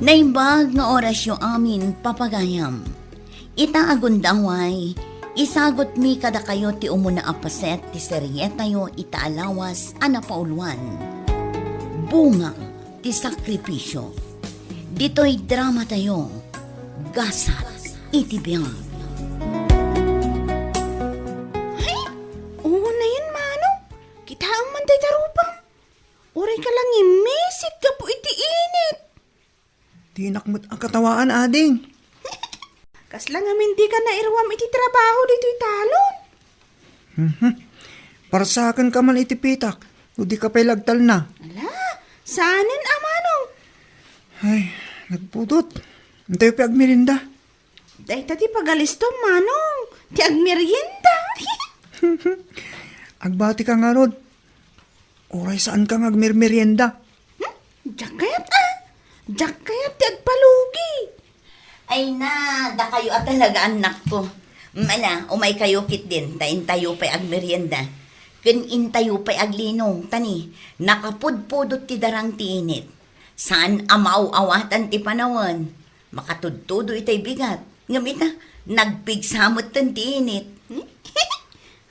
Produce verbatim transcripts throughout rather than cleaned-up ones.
Naimbag nga orasyo amin, papagayam. Ita a gundaway, isagutmi kadakayo ti umuna a paset ti serietayo ita a lawas a napauluan, Bunga ti Sakripisio. Ditoy dramatayo, Gasat iti Biag. Ay, unayen, Manong. Kitaem man dayta rupam. Uray ka la ngimmisit gapu iti init. Dinak met a katawaan, ading. Kasla ngamin dika nairuam iti trabaho ditoy talon? Mhm. Parsakenka man iti pitak, no dika pay la agtalna. Ala, saanen a, Manong. Ay, nagpudot. Intayo pay agmerienda. Dayta ti pagalistom, Manong, ti agmerienda. Agbatika ngarud. Uray saanka nga agmermerienda. Hmm? Diak kayat, a. Diak kayat ti agpalugi. Ay na, dakayo a talaga, annakko. Mala, umaykayo ketdin, ta intayo pay agmerienda. Ken intayo pay aglinong, ta ni, nakapudpudot ti darang ti init. Saan a maaw-awatan ti panawen. Makatudtudo itay bigat. Ngem ita, nagpigsa metten ti init.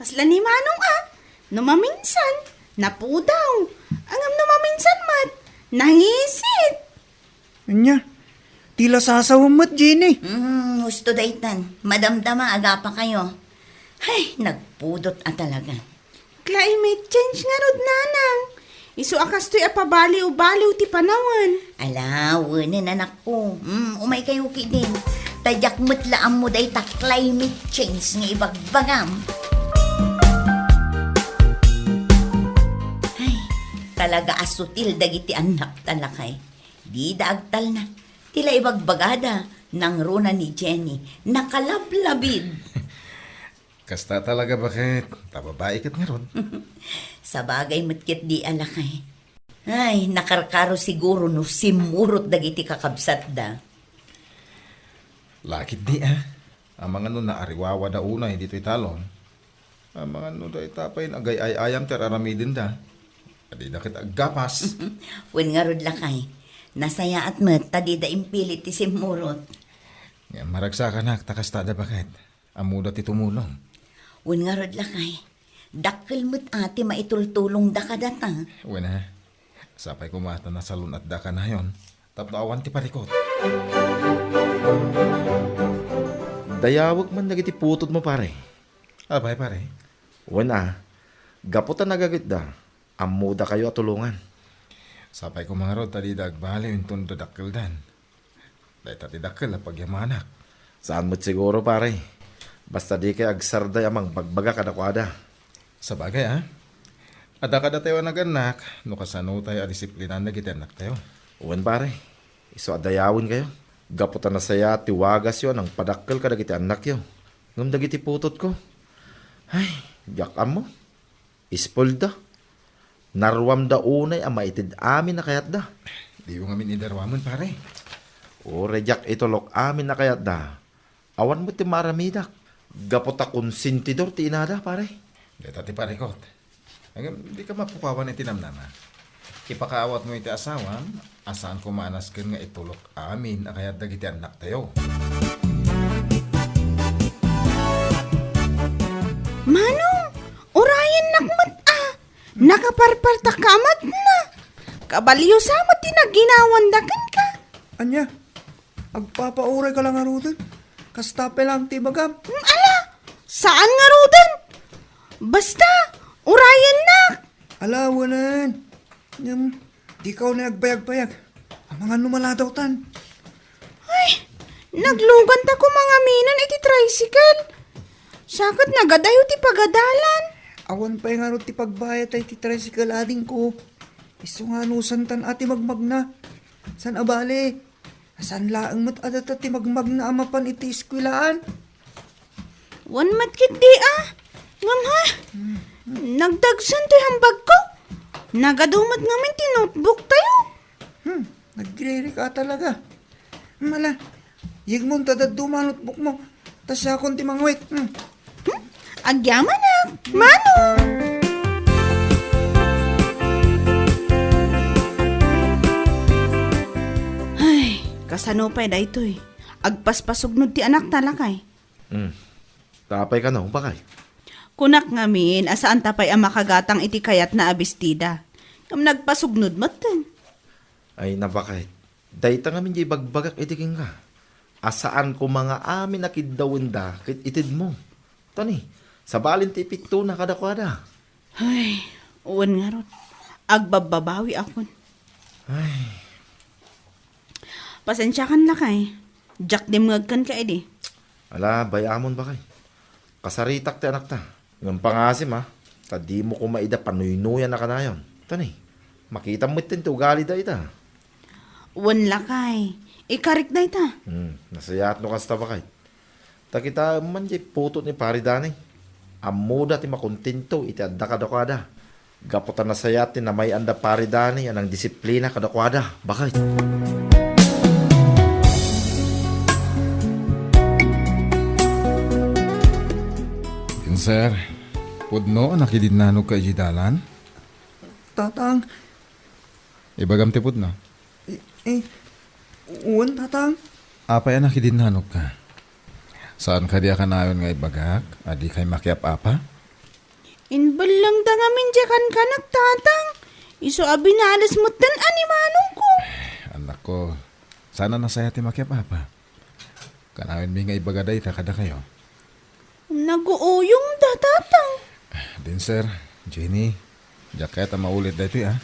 Kasla ni Manong a, no maminsan, napudaw. Ngem no maminsan met, nangisit. Ania, ti la sasawem met, Jenny. Hmm, husto daytan. Madamdama, agapakayo. Ay, nagpudot a talaga. Climate change ngarud, nanang. Isu a kastoy a pabaliw-baliw ti panawen. Ala, wenen, anakko. Mm, umaykayo ketdin. Ta diak met la ammo dayta climate change nga ibagbagam. Ay, talaga a sutil dagiti annak ta, lakay. Dida agtalna. Ti la ibagbagada, nangruna ni Jenny, nakalablabid. Kasta talaga, baket. Ta babai ket ngarud. Sabagay met ketdi a, lakay. Ay, nakarkaro siguro no simmurot dagiti kakabsatda. La ketdi a. Amangan no naariwawada unay ditoy talon. Amangan no dayta pay nagay-ay-ayam ti ar-aramidenda. Adida ket aggapas. Wen ngarud, lakay. Nasayaat met ta dida impili ti simmurot. Ngem maragsakanak ta kastada, baket. Ammoda ti tumulong. Wen ngarud, lakay, dakkel met a ti maitultulongda kadata. Wen a, sapay koma ta nasalun-atda kanayon tapno awan ti parikut. Dayawek man dagiti putodmo, pare. Apay, pare? Wen a, gapu ta nagagitda, ammodakayo a tulongan. Sapay koma ngarud ta dida agbaliw inton dadakkeldan. Dayta ti dakkel a pagyamanak. Saan met siguro, pare. Basta dikay agsarday a mangbagbaga kadakuada. Sabagay, a. Adda kadatayo a nagannak no kasanotayo a disiplinan dagiti annaktayo. Wen, pare. Isu a dayawenkayo. Gapu ta nasayaat ti wagasyo a nangpadakkel kadagiti annakyo. Ngem dagiti putotko, ay, diak ammo. Ispolda. Naruamda unay a maited amin a kayatda. Diyo ngamin idaruamen, pare. Uray diak itulok amin a kayatda, awan met ti maaramidak. Gapu ta konsentidor ti inada, pare. Dayta ti parikut. Ngem, dika mapukawan iti namnama. Ipakaawatmo iti asawam a saan koma a nasken nga itulok amin a kayat dagiti annaktayo. Manong, urayennak met a, nakaparpartak ka met na. Kabalio sa met ti naginawanda kenka. Ania, agpapauray ka la ngaruden? Kasta pay laeng ti ibagam. Mm, ala, saan ngaruden. Basta, urayennak. Ala, wenen. Ngem, dika unay agbayagbayag. Amangan no maladawtan. Ay, nagluganta koma ngamin iti tricycle. Sa ket nagadayo ti pagadalan. Awan pay ngarud ti pagbayad iti tricycle, adingko. Isu nga anusantan a ti magmagna. Saan a bale, saan laeng met a data ti magmagna a mapan iti eskuelaan? Wen met ketdi a. Ngem ha? Nagdagsen ti hambagko. Nagadu met ngamin ti notebook tayo. Hmm, nagririka talaga. Mala, yegmon ta dadduma a notebook mo. Ta siakon ti mangawit. Hmm. Hmm? Agyamanak, Manong! Ay, Kasano pay daytoy? Agpaspasugnod ti anakta, lakay. Hmm. Apay kano, bakay? Kunak ngamin a saanta pay a makagatang iti kayatna a bestida. Ngem nagpasugnod metten. Ay, nabakay. Dayta ngamin diay ibagbagak iti kenka. A saan koma nga amin a kiddawenda ket itedmo. Tani, sabalin ti ipittona kadakuada. Ay, wen ngarud. Agbabbabawiakon. Ay. Pasensiakan, lakay. Diak dimngeg kenka idi. Ala, bay-amon, bakay. Kasaritak ti anakta. Ngem pangasim, a, ta dimo koma ida panuynuyan a kanayon. Tani, makitam metten ti ugalida ita. Wen, lakay. Ikarik dayta. Hmm, nasayaat no kasta, bakay. Ta kitaem man diay putot ni Pari Dani. Ammoda ti makontento iti adda kadakuada. Gapu ta nasayaat ti namay-anda Pari Dani a nangdisiplina kadakuada, bakay. Sir, pudno a nakidinnanogka idiay dalan? Tatang. Ibagam ti pudno. Eh, eh, wen, Tatang. Apay a nakidinnanogka? Saan kadi a kanayon nga ibagak a dikay makiap-apa? Imbellengda ngamin diay kankanak, Tatang. Isu a binales metten a ni manongko. Anakko, saan a nasayaat ti makiap-apa? Kanayonmi nga ibaga dayta kadakayo. Naguuyongda, Tatang. Din, sir, Jenny, diak kayat a maulit daytoy, a.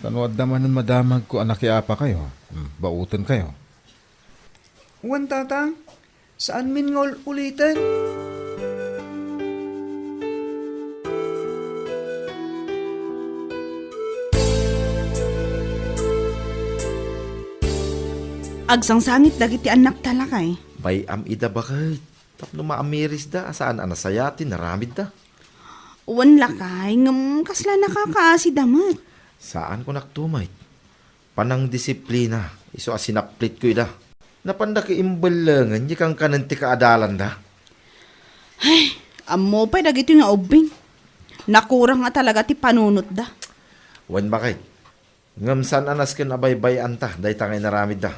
Ta no adda manen madamagko a nakiapakayo, hmm, baotenkayo. Wen, Tatang, saanmin nga ul-uliten. Agsangsangit dagiti annakta, lakay. Bay-am ida, baket. Tapno maamirisda a saan a nasayaat ti naramidda. Wen, lakay, ngem kasla nakakaasida met. Saan ko naktumay. Panangdisiplina, isu a sinaplitko ida. Napanda ki imbellengen diay kankanen ti kaadalanda. Ay, ammo pay dagitoy nga ubbing. Nakurang a talaga ti panunotda. Wen, baket. Ngem saan a nasken a baybay-anta dayta nga inaramidda.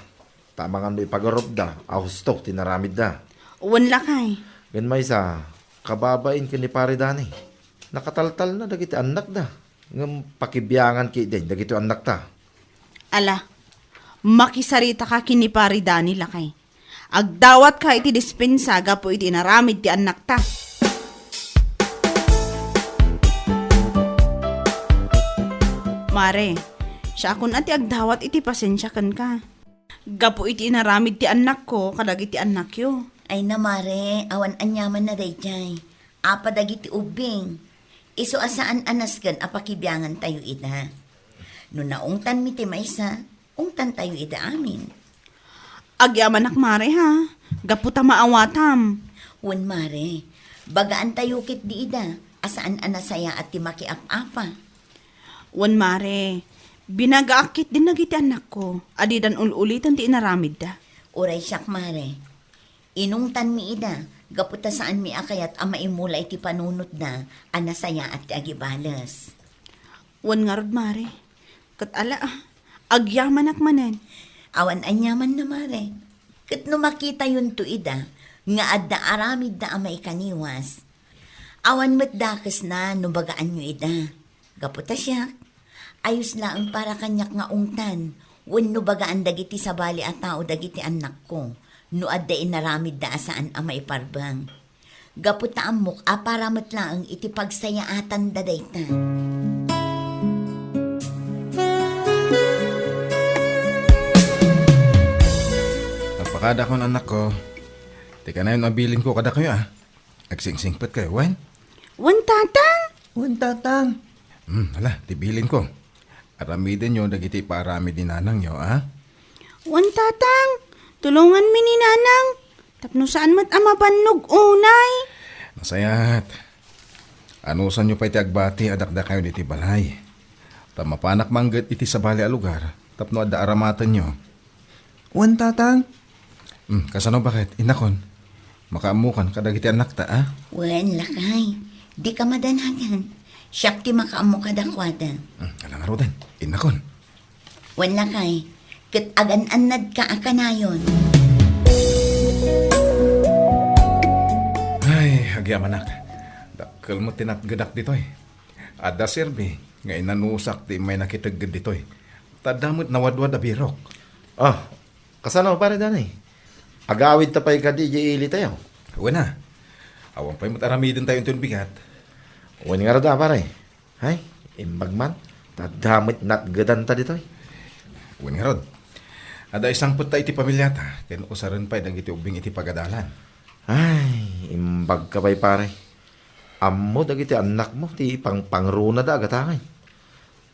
Ta amangan no ipagarupda a husto ti naramidda. Wen, lakay. Ken maysa, kababain ken ni Pare Dani. Nakataltalna dagiti annakda. Ngem pakibiangan ketdin dagiti annakta. Ala, makisaritaka ken ni Pare Dani, lakay. Agdawatka iti dispensa gapu iti inaramid ti annakta. Mare, siakon a ti agdawat iti pasensia kenka. Gapu iti inaramid ti annakko kadagiti annakyo. Ay na, Mare, awan aniamanna daydiay. Apa dagiti ubbing? Isu a saan a nasken a pakibiangantayo ida. No naungtanmi ti maysa, ungtantayo ida amin. Agyamanak, Mare, ha? Gapu ta maawatam. Wen, Mare. Bagaantayo ketdi ida a saan a nasayaat ti makiap-apa. Wen, Mare. Binagaak ketdin dagiti annakko a didan ul-uliten ti inaramidda. Uray siak, Mare. Inungtanmi ida, gapu ta saanmi a kayat a maimula iti panunotda a nasayaat ti agibales. Wen ngarud, Mare. Ket ala, ah, agyamanak manen. Awan aniamanna, Mare. Ket no makitayonto ida nga adda aramidda a maikaniwas, awan met dakesna no bagaanyo ida. Gapu ta siak, ayos laeng para kaniak nga ungtan wenno bagaan dagiti sabali a tao dagiti annakko no adda inaramidda a saan a maiparbeng. Gapu ta ammok a para met laeng iti pagsayaatanda dayta. Agpakadakon, annakko. Ti kanayon a bilinko kadakayo, a. Agsingsingpetkayo, wen? Wen, Tatang. Wen, Tatang. Hmm, ala, ti bilinko. Aramidenyo dagiti ipaaramid ni nanangyo, a? Wen, Tatang. Tulonganmi ni Nanang. Tapno saan met a mabannog unay. Nasayaat. Anusanyo pay ti agbati a dakdakayon iti balay. Ta mapanak mangget iti sabali a lugar tapno adda aramatenyo. Wen, Tatang. Hmm, kasano, baket, innakon? Makaammokan kadagiti annakta, a? Wen, lakay. Dika madanagan. Siak ti makaammo kadakuada. Hmm, ala ngaruden, innakon. Wen, lakay. ket agan-annadka a kanayon. Ay, agyamanak. Dakkel met ti natgedak ditoy. Adda serbi nga inanusak ti immay nakitegged ditoy. Ta adda met nawadwad a birok. Ah, kasano, Pare Danny? Agawidta pay kadi idiay ilitayo? Wen a. Awan pay met aramidentayo inton bigat. Wen ngarud a, pare. Ay, imbag man. Ta adda met natgedanta ditoy. Wen ngarud. Adda isangpetta iti pamiliata, ken usaren pay dagiti ubbing iti pagadalan. Ay, imbagka pay, pare. Ammo dagiti annakmo ti pangpangrunada a gatangay.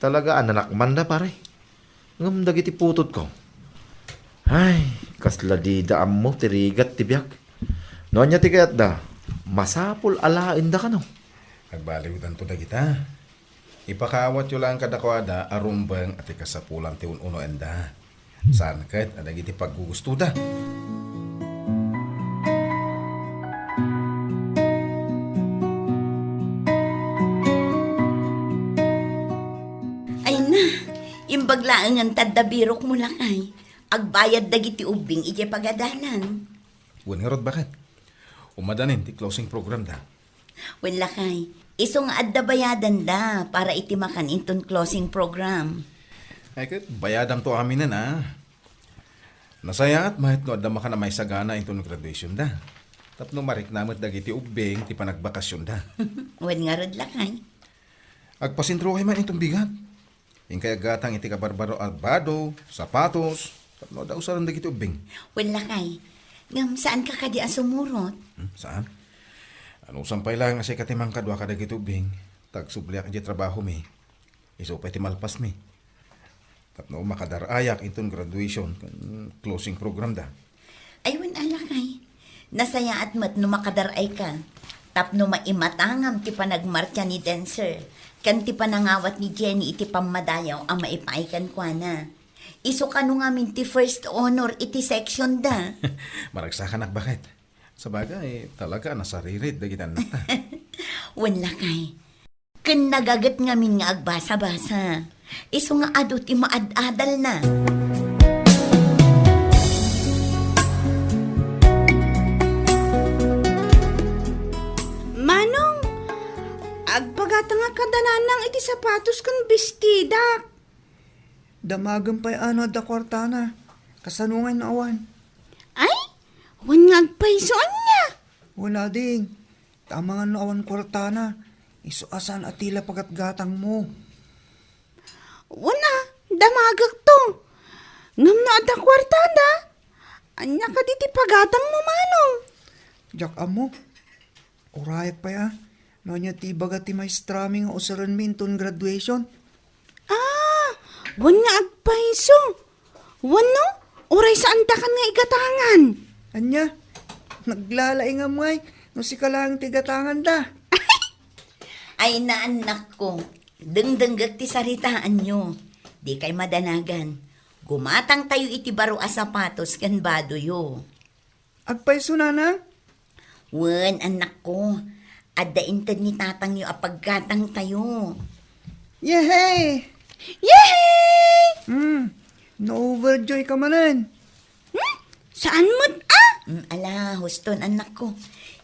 Talaga a nanakmanda, pare. Ngem dagiti putotko, ay, kasla dida ammo ti rigat ti biag. No ania ti kayatda, masapul a laenda kano. Agbaliwdanto dagita. Ipakaawatyo laeng kadakuada a rumbeng a ti kasapulan ti un-unoenda. Saan ket a dagiti paggugustoda. Ay na, imbag laengen ta adda birokmo, lakay. Agbayad dagiti ubbing idiay pagadalan. Wen ngarud, baket. Umadanin ti closing program da. Wen, lakay, isu nga adda bayadanda para iti makan inton closing program. Ay ket, bayadamto aminen a. Nasayaat met no adda makan a maisagana inton graduation da. Tapno marikna met dagiti ubbing ti panagbakasion da. Wen ngarud, lakay. Agpasentrokay man inton bigat. Inkay aggatang iti kabarbaro a bado, sapatos, tapno adda usaren dagiti ubbing. Wen, lakay, ngem saanka kadi a sumurot? Hmm, saan? Anusam pay laeng a sika ti mangkadua kadagiti ubbing, ta agsubliak iti trabahomi. Isu pay ti malpasmi. Tapno makadar-ayak inton graduation ken closing program da. Ay, wen a, lakay. Nasayaat met no makadar-ayka. Tapno maimatangam ti panagmartsa ni Denser, ken ti panangawat ni Jenny iti pammadayaw a maipaay kenkuana. Isu kano ngamin ti first honor iti section da. Maragsakanak, baket. Sabagay, talaga a nasaririt dagiti annakta. Wen, lakay. Ken nagaget ngamin nga agbasa-basa. Isu nga adu ti maad-adalna. Manong, agpagatangak kada nanang iti sapatos ken bestidak. Damagem pay a no adda kuartana. Kasano ngay no awan? Ay, wen nga agpayso ania? Wen a, ding. Amangan no awan kuartana. Isu a saan a tila pagatgatangmo. Wen a, damagekto. Ngem no adda kuartada, ania kadi ti pagatangmo, Manong? Diak ammo. Urayak pay a, no ania ti ibaga ti maestrami nga usarenmi inton graduation. Ah, wen nga agpayso. Wenno, uray saandakan nga igatangan. Ania? Naglalaingam ngay no sika laeng ti igatanganda. Ay, naannakko, dengdenggek ti saritaanyo. Dikay madanagan. Gumatangtayo iti baro a sapatos ken badoyo. Agpayso, nanang? Wen, annakko. Adda inted ni tatangyo a paggatangtayo. Yehey! Yehey! Hmm, na-overjoy ka manen. Hmm? Saan met a? Hmm, ala, huston, annakko.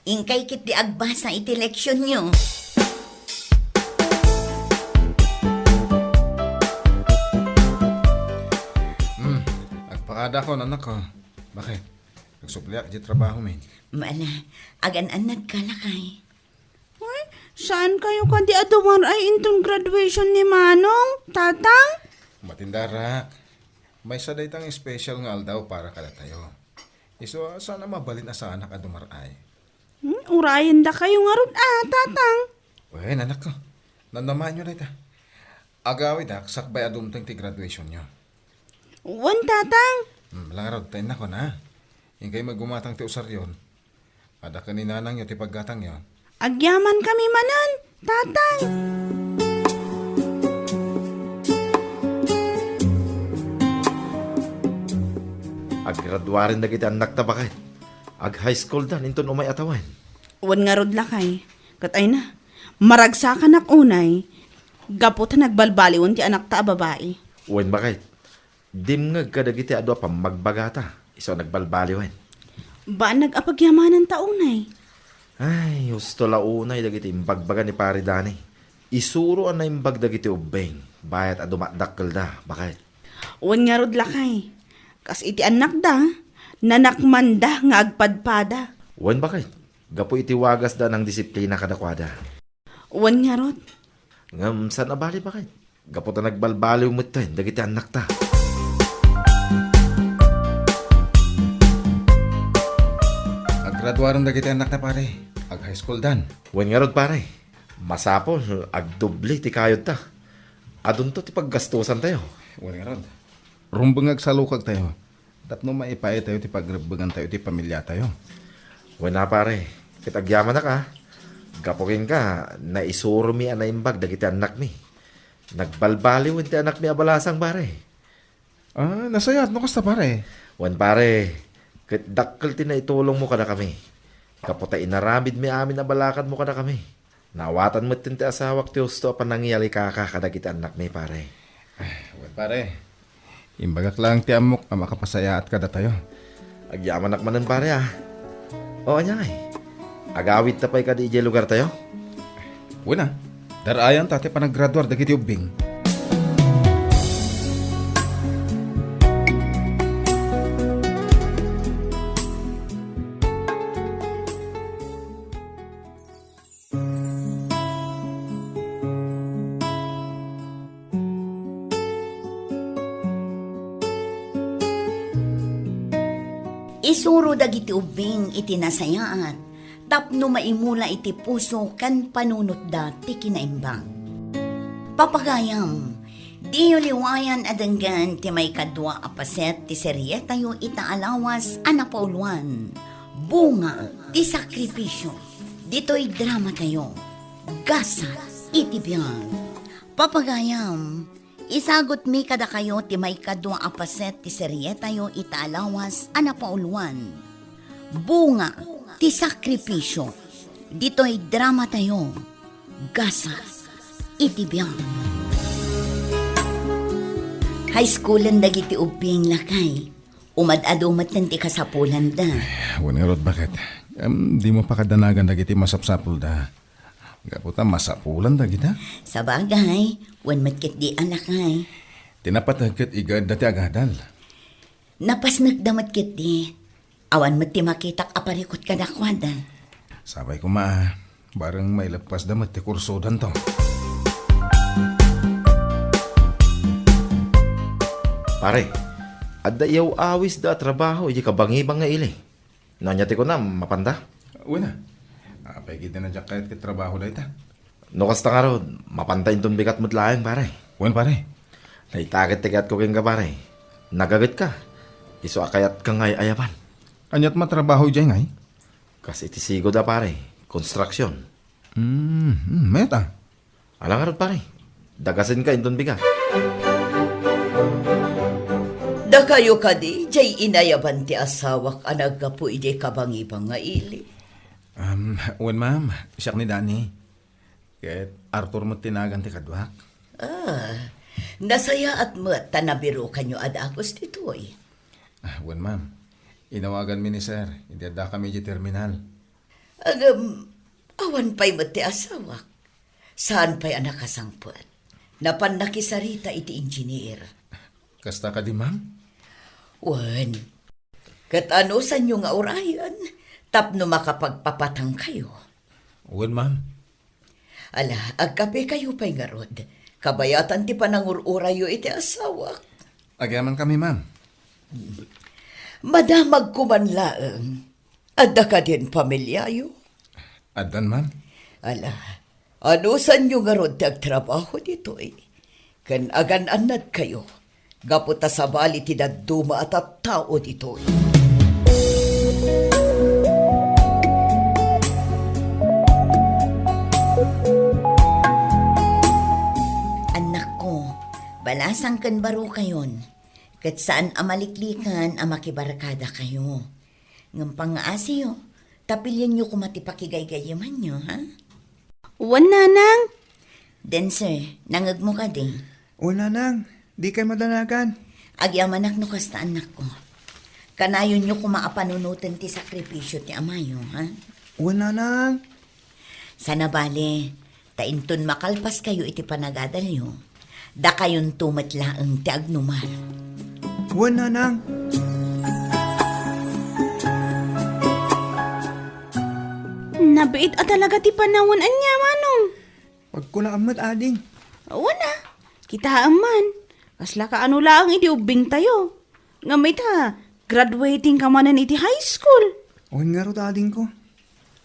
Inkay ketdi agbasa iti leksionyo. Hmm, agpakadakon, annakko. Baket? Agsubliak iti trabaho, men. Mala, agan-annadka, lakay. Ay, saan kayo kadi a dumar-ay inton graduation ni Manong, Tatang? Matindarak. Maysa dayta nga special nga aldaw para kadatayo. Isu a saan a mabalin a saanak a dumar-ay. Hmm, urayendakayo ngarud a, Tatang. Wen, annakko. Namnamaenyo dayta. Agawidak sakbay a dumteng ti graduationyo. Wen, Tatang. Hmm, langarod, ta innakon, ha? Inkay met gumatang ti usaryon. Adda ken ni nanangyo ti paggatangyo. Agyamankami manen, Tatang. Aggraduaren dagiti annakta, baket. Ag-high school dan inton umay a tawen. Wen ngarud, lakay. Ket ay na, maragsakanak unay, gapu ta nagbalbaliwen ti anakta a babai. Wen, baket. Dimngeg kadagiti adu a pammagbagata, isu a nagbalbaliwen. Bannag a pagyamananta unay. Ay, husto la unay dagiti imbagbaga ni Pare Dani. Isuro a naimbag dagiti ubbing, bayat a dumadakkelda, baket. Wen ngarud, lakay, kas iti annakda, nanakmanda nga agpadpada. Wen, baket, gapu iti wagasda a nangdisiplina kadakuada. Wen ngarud. Ngem saan a bali, baket? Gapu ta nagbalbaliw metten dagiti annakta. Aggraduaren dagiti annakta, pare. Ag-high school dan. Wen ngarud, pare. Masapul, agdubli ti kayodta. Adunto ti paggastusantayo. Wen ngarud. Rumbeng nga agsalukagtayo tapno maipaaytayo ti pagrebbengantayo iti pamiliatayo. Wen a, pare, ket agyamanak a. Gapu kenka, naisuromi a naimbag dagiti annakmi. Nagbalbaliwen ti annakmi a balasang, pare. Ah, nasayaat no kasta, pare. Wen, pare, ket dakkel ti naitulongmo kadakami. Gapu ta inaramidmi amin a balakadmo kadakami. Naawatan metten ti asawak ti husto a panangiyalikaka kadagiti annakmi, pare. Wen, pare. Imbagak laeng ti ammok a makapasayaat kadatayo. Agyamanak manen, pare, a. O, ania ngay? Agawidta pay kadi idiay lugartayo? Wen a. Dar-ayanta ti panaggraduar dagiti ubbing. Isuro dagiti ubbing iti nasayaat tapno maimula iti puso ken panunotda ti kinaimbag. Papagayam, diyo liwayan a denggen ti maikadua a paset ti serietayo ita a lawas a napauluan, Bunga ti Sakripisio. Ditoy dramatayo, Gasat iti Biag. Papagayam, isagutmi kadakayo ti maikadua a paset ti serietayo ita a lawas a napauluan, Bunga ti Sakripisio. Ditoy dramatayo, Gasat iti Biag. High schoolen dagiti ubbing, lakay. Umad-adu metten ti kasapulanda. Wen ngarud, baket? Em, dimo pakadanagan dagiti masapsapulda. Gapu ta masapulan dagita. Sabagay, wen met ketdi a, lakay. Ti napateg ket igaedda ti agadal. Napasnekda met ketdi. Awan met ti makitak a parikut kadakuada. Sapay koma, bareng maileppasda met ti kursodanto. Pare, adda iyaw-awisda a trabaho idiay kabangibang nga ili. No ania ti kunam, mapanda? Wen a. Apay ketdi a diak kayat ket trabaho dayta? No kasta ngarud, mapanta inton bigat met laeng, pare. Wen, pare. Dayta ket ti kayatko kenka, pare. Nagagetka. Isu a kayatka nga ay-ayaban. Aniat matrabaho idiay ngay? Kas iti sigud a, pare. Construction. Hmm, hmm, met a. Ala ngarud, pare. Dagasenka inton bigat. Dakayo kadi, diay inayaban ti asawak a naggapu idiay kabangibang nga ili? Um, wen, ma'am. Siak ni Danny. Ket Arthur met ti nagan ti kaduak. Ah, nasayaat met ta nabirukanyo a dagus ditoy. Ah, wen, ma'am. Inawaganmi ni Sir, idi addakami idiay terminal. Ngem, awan pay met ti asawak. Saan pay a nakasangpet. Napan nakisarita iti engineer. Kasta kadi, ma'am? Wen. Ket anusanyo nga urayen tapno makapagpapatangkayo? Wen, ma'am. Ala, agkapekayo pay ngarud. Kabayatan ti panangur-urayyo iti asawak. Agyamankami, ma'am. Madamagko man laeng. Adda kadin familiayo? Addan, ma'am. Ala, anusanyo ngarud ti agtrabaho ditoy? Ken agan-annadkayo? Gapu ta sabali ti dadduma a tattao ditoy. Annakko, balasang ken barukayon, ket saan a maliklikan a makibarkadakayo. Ngem pangngaasiyo, ta pilienyo koma ti pakigaygayimanyo, ha? Wen, nanang. Denser, nangegmo kadi? Wen, nanang, dikay madanagan. Agyamanak no kasta, annakko. Kanayonyo koma a panunoten ti sakripisio ti amayo, ha? Wen, nanang. Sana bale, ta inton makalpaskayo iti panagadalyo, dakayonto met laeng ti agnumar. Wen, nanang. Nabiit a talaga ti panawen, ania, Manong? Agkunaam met, ading. Wen a, kitaem man. Kasla kaano laeng idi ubbingtayo. Ngem ita, graduating ka manen iti high school. Wen ngarud, adingko.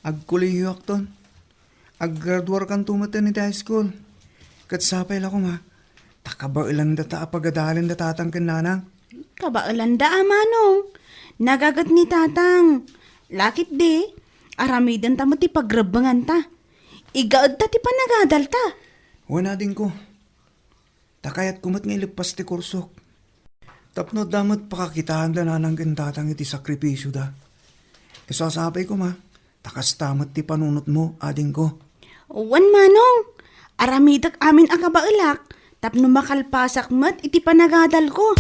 Agkolehiyoakton. Aggraduarkanto metten iti high school. Ket sapay la koma, ta kabaelanda ta a pagadalen da tatang ken nanang. Kabaelanda a, Manong. Nagaget ni tatang. Lakit di, aramidenta met ti pagrebbenganta. Igaedta ti panagadalta. Wen, adingko. Ta kayatko met nga ileppas ti kursok. Tapno adda met pakakitaanda nanang ken tatang iti sakripisioda. Isu a sapay koma, ta kasta met ti panunotmo, adingko. Wen, Manong, aramidek amin a kabaelak tapno makalpasak met iti panagadalko.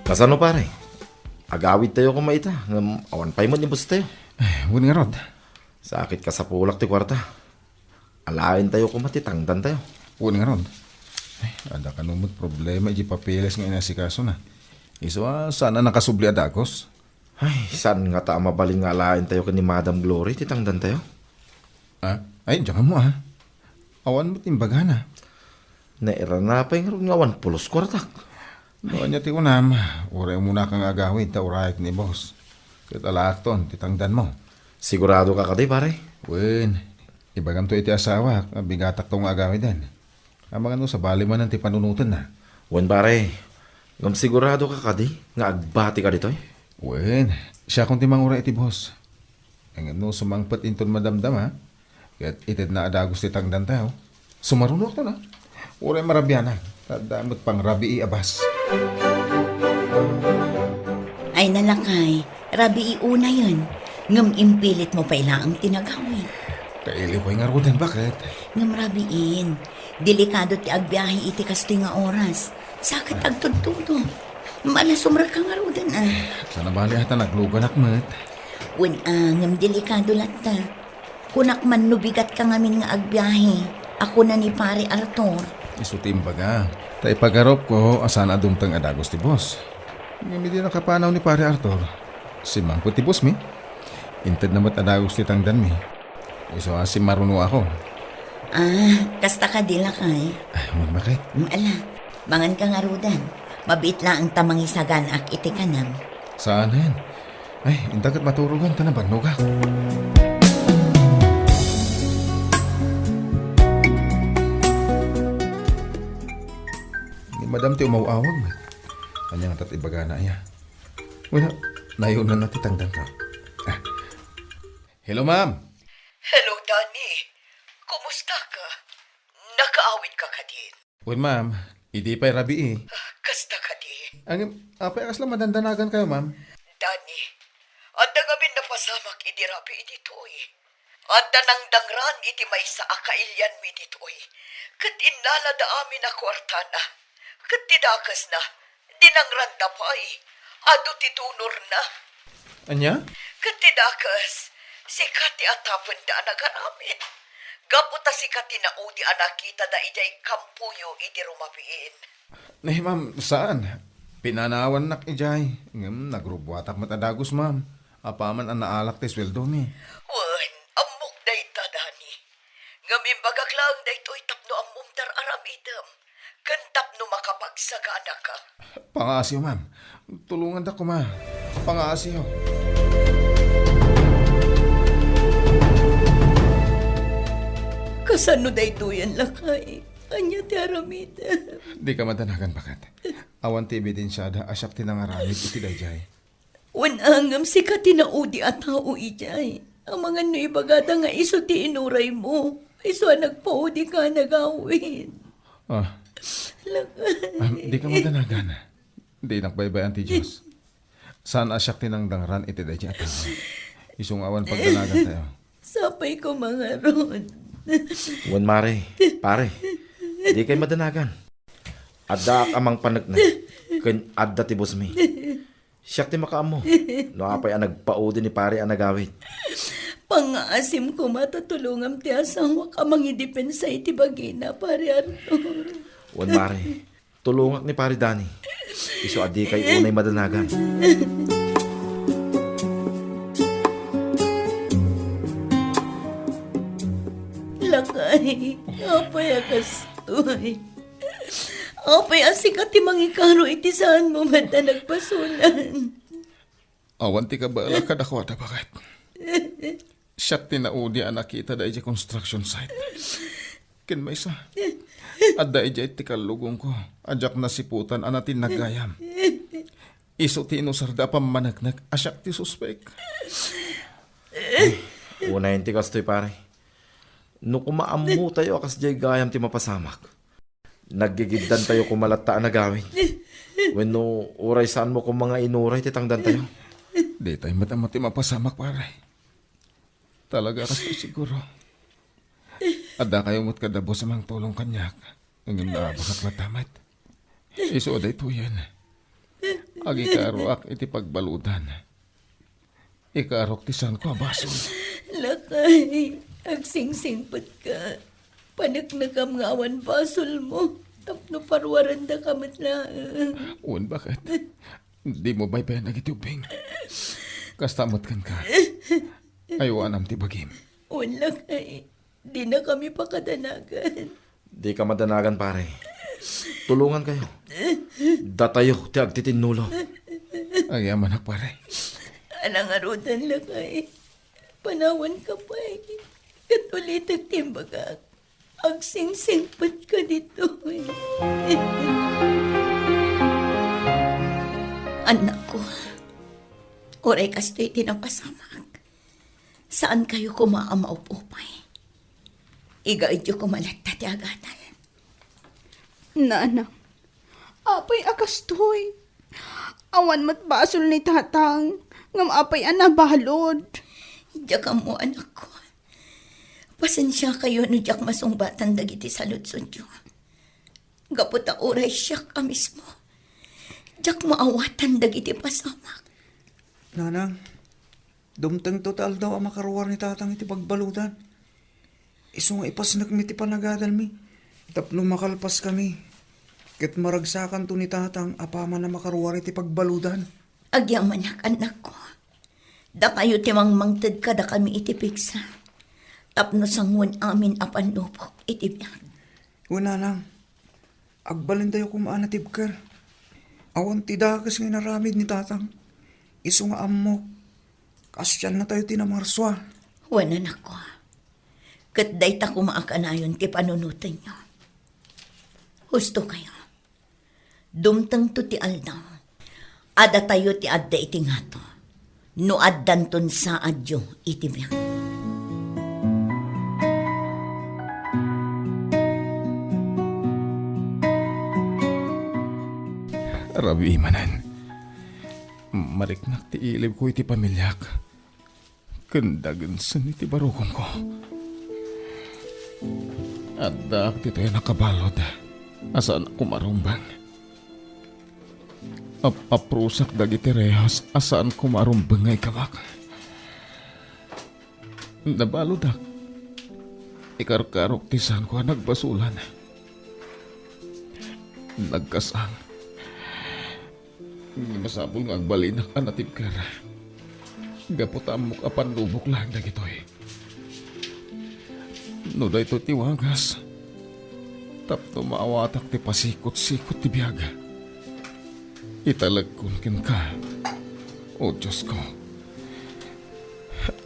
Kasano, pare? Agawidtayo koma ita, ngem awan pay met ni bosstayo. Ay, wen ngarud. Sakit kasapulak ti kuarta. Alaentayo koma ti tangdantayo. Wen ngarud. Ay, adda kano met problema iti papeles nga inasikasona. Isu a saan a nakasubli a dagus. Ay, saan ngata a mabalin nga alaentayo ken ni Madam Glory ti tangdantayo? Ah, ay, diak ammo, ah. Awan met imbagana. Nairana pay ngarud nga awan pulos kuartak. No ania ti kunam, uray umunaka nga agawid ta urayek ni boss. Ket alaakton ti tangdanmo. Siguradoka kadi, pare? Wen, ibagamto iti asawak a bigatakto nga agawiden. Amangan no sabali manen ti panunotenna. Wen, pare. Ngem siguradoka kadi nga agbatika ditoy? Wen, siakon ti manguray iti boss. Ngem no sumangpet inton madamdama, ket itedna a dagus ti tangdantayo, sumarunoakton a. Uray marabianak, ta adda met pangrabii a bas. Ay, nalakay, rabii unayen, ngem impilitmo pay laeng ti nagawid. Kailiw pay ngaruden, baket? Ngem rabiin, delikado ti agbiahe iti kastoy nga oras. Sakit agtudtudo. Malasumrek ka ngaruden, a. Sana bali ata nagluganak met. Wen a, ngem delikado latta. Kunak man no bigat ka ngamin nga agbiahe, a kuna ni Pare Arthur. Isu ti imbaga. Ta ipagarupko a saan a dumteng a dagus ti boss. Ngem idi nakapanaw ni Pare Arthur, simmangpet ti bossmi. Intedna met a dagus ti tangdanmi. Isu a simmarunoakon. Ah, kasta kadi, lakay? Ah, wen, baket? Mm, ala, mangan ka ngaruden. Mabiit laeng ta mangisaganaak iti kanam. Saanen? Ay, inta ket maturogan ta nabannogak. Ni Madam ti umawawag met. Ania ngata ti ibagana aya? Wala, nayunanna ti tangdanko. Ah. Hello, ma'am. Hello, Danny. Kumusta ka? Nakaawid ka kadin? Wen, ma'am. Idi pay rabii. Ah, kasta kadi? Ngem, apay a kasla madandanagan kayo, ma'am? Danny, adda ngamin napasamak idi rabii ditoy. Adda nangdangran iti maysa a kailianmi ditoy. Ket innalada amin a kuartana. Ket ti dakesna, dinangranda pay. Adu ti donorna. Ania? Ket ti dakes, sika ti atapenda a nagaramid. Gapu ta sika ti naudi a nakitada idiay kampoyo idi rumabiin. Nay, ma'am, saan? Pinanawannak idiay. Ngem nagrubuatak met a dagus, ma'am. Apaman a naalak ti sueldomi. Wen, ammok dayta, Dani. Ngem imbagak laeng daytoy tapno ammom ti ar-aramidem, ken tapno makapagsaganaka. Pangaasiyo, ma'am. Tulonganda koma. Pangaasiyo. Kasano daytoyen, lakay? Ania ti aramidem? Dika madanagan, baket. Awan ti ebidensiada a siak ti nangaramid iti daydiay. Wen a ngem sika ti naudi a tao idiay. Amangan no ibagada nga isu ti inuraymo. Isu a nagpaudi ka a nagawid. Ah. Lakay. Ah, dika madanagan. Dinak baybay-an ti Dios. Saan a siak ti nangdangran iti daydiay a tao. Isu nga awan pagdanagantayo. Sapay koma ngarud. Wen, mare, pare, dikay madanagan. Addaak a mangpaneknek ken adda ti busmi. Siak ti makaammo no apay a nagpaudi ni pare a nagawid. Pangngaasim koma ta tulongam ti asawak a mangidepensa iti bagina, Pare Arthur. Wen, mare, tulongak ni Pare Dani. Isu a dikay unay madanagan. Lakay, apay a kastoy? Apay a sika ti mangikaro iti saanmo met a nagbasolan? Awan ti kabaelak kadakuada, baket. Siak ti naudi a nakita daydiay construction site. Ken maysa, adda idiay ti kallugongko a diak nasiputan a natinnag gayam. Isu ti inusarda a pammaneknek a siak ti suspek. Unayen ti kastoy, pare. No koma ammotayo a kasdiay gayam ti mapasamak, naggigiddantayo koma latta a nagawid. Wenno uray saanmo koma nga inuray ti tangdantayo. Daytay met ammo ti mapasamak, pare. Talaga, kastoy siguro. Addakayo met kadabus a mangtulong kaniak. Ngem naabakak latta met. Isu a daytoyen. Agikaroak iti pagbaludan. Ikarok ti saanko a basol. Lakay, agsingsingpetka. Paneknekam nga awan basolmo tapno paruarendaka met laeng. Wen, baket? Dimo baybayan dagiti ubbing. Kasta met kenka. Aywanam ti bagim. Wen, lakay. Dinakami pakadanagan. Dika madanagan, pare. Tulongankayo. Datayo ti agtitinnulo. Agyamanak, pare. Ala ngaruden, lakay. Panawanka pay. Ket ulitek ti imbagak. Agsingsingpetka ditoy. Annakko, uray kastoy ti napasamak, saankayo koma a maup-upay. Igaedyo koma latta ti agadal. Nanang, apay a kastoy? Awan met basol ni tatang, ngem apay a nabalud? Diak ammo, anakko. Pasensiakayo no diak masungbatan dagiti saludsodyo. Gapu ta uray siak a mismo, diak maawatan dagiti pasamak. Nanang, dumtengto ti aldaw a makaruar ni tatang iti pagbaludan. Isu nga ipasnekmi ti panagadalmi tapno makalpaskami ket maragsakanto ni tatang a paman a makaruar iti pagbaludan. Agyamanak, annakko. Dakayo ti mangmangted kadakami iti pigsa tapno sangoen amin a pannubok iti biag. Wen, nanang, agbalintayo koma a natibker. Awan ti dakes nga inaramid ni tatang. Isu nga ammok, kaasiannatayo ti namarsua. Wen, anakko, ket dayta koma a kanayon ti panunotenyo. Hustokayo. Dumtengto ti aldaw a datayo ti adda iti ngato no addanton saadyo iti biag. Rabii manen. Mariknak ti ilibko iti pamiliak ken dagensen iti barukongko. Addaak ditoy a nakabalud a saan a kumarumbeng. Ap-aprusak dagiti rehas a saan kumarumbeng nga igawak. Nabaludak. Ikarkarok ti saanko a nagbasolan. Nagkasang. Masapul nga agbalinak a natibker. Gapu ta ammok a pannubok laeng dagitoy. No daytoy ti wagas, tapno maawatak ti pasikot-sikot ti biag. Italekon kenka, O Diosko.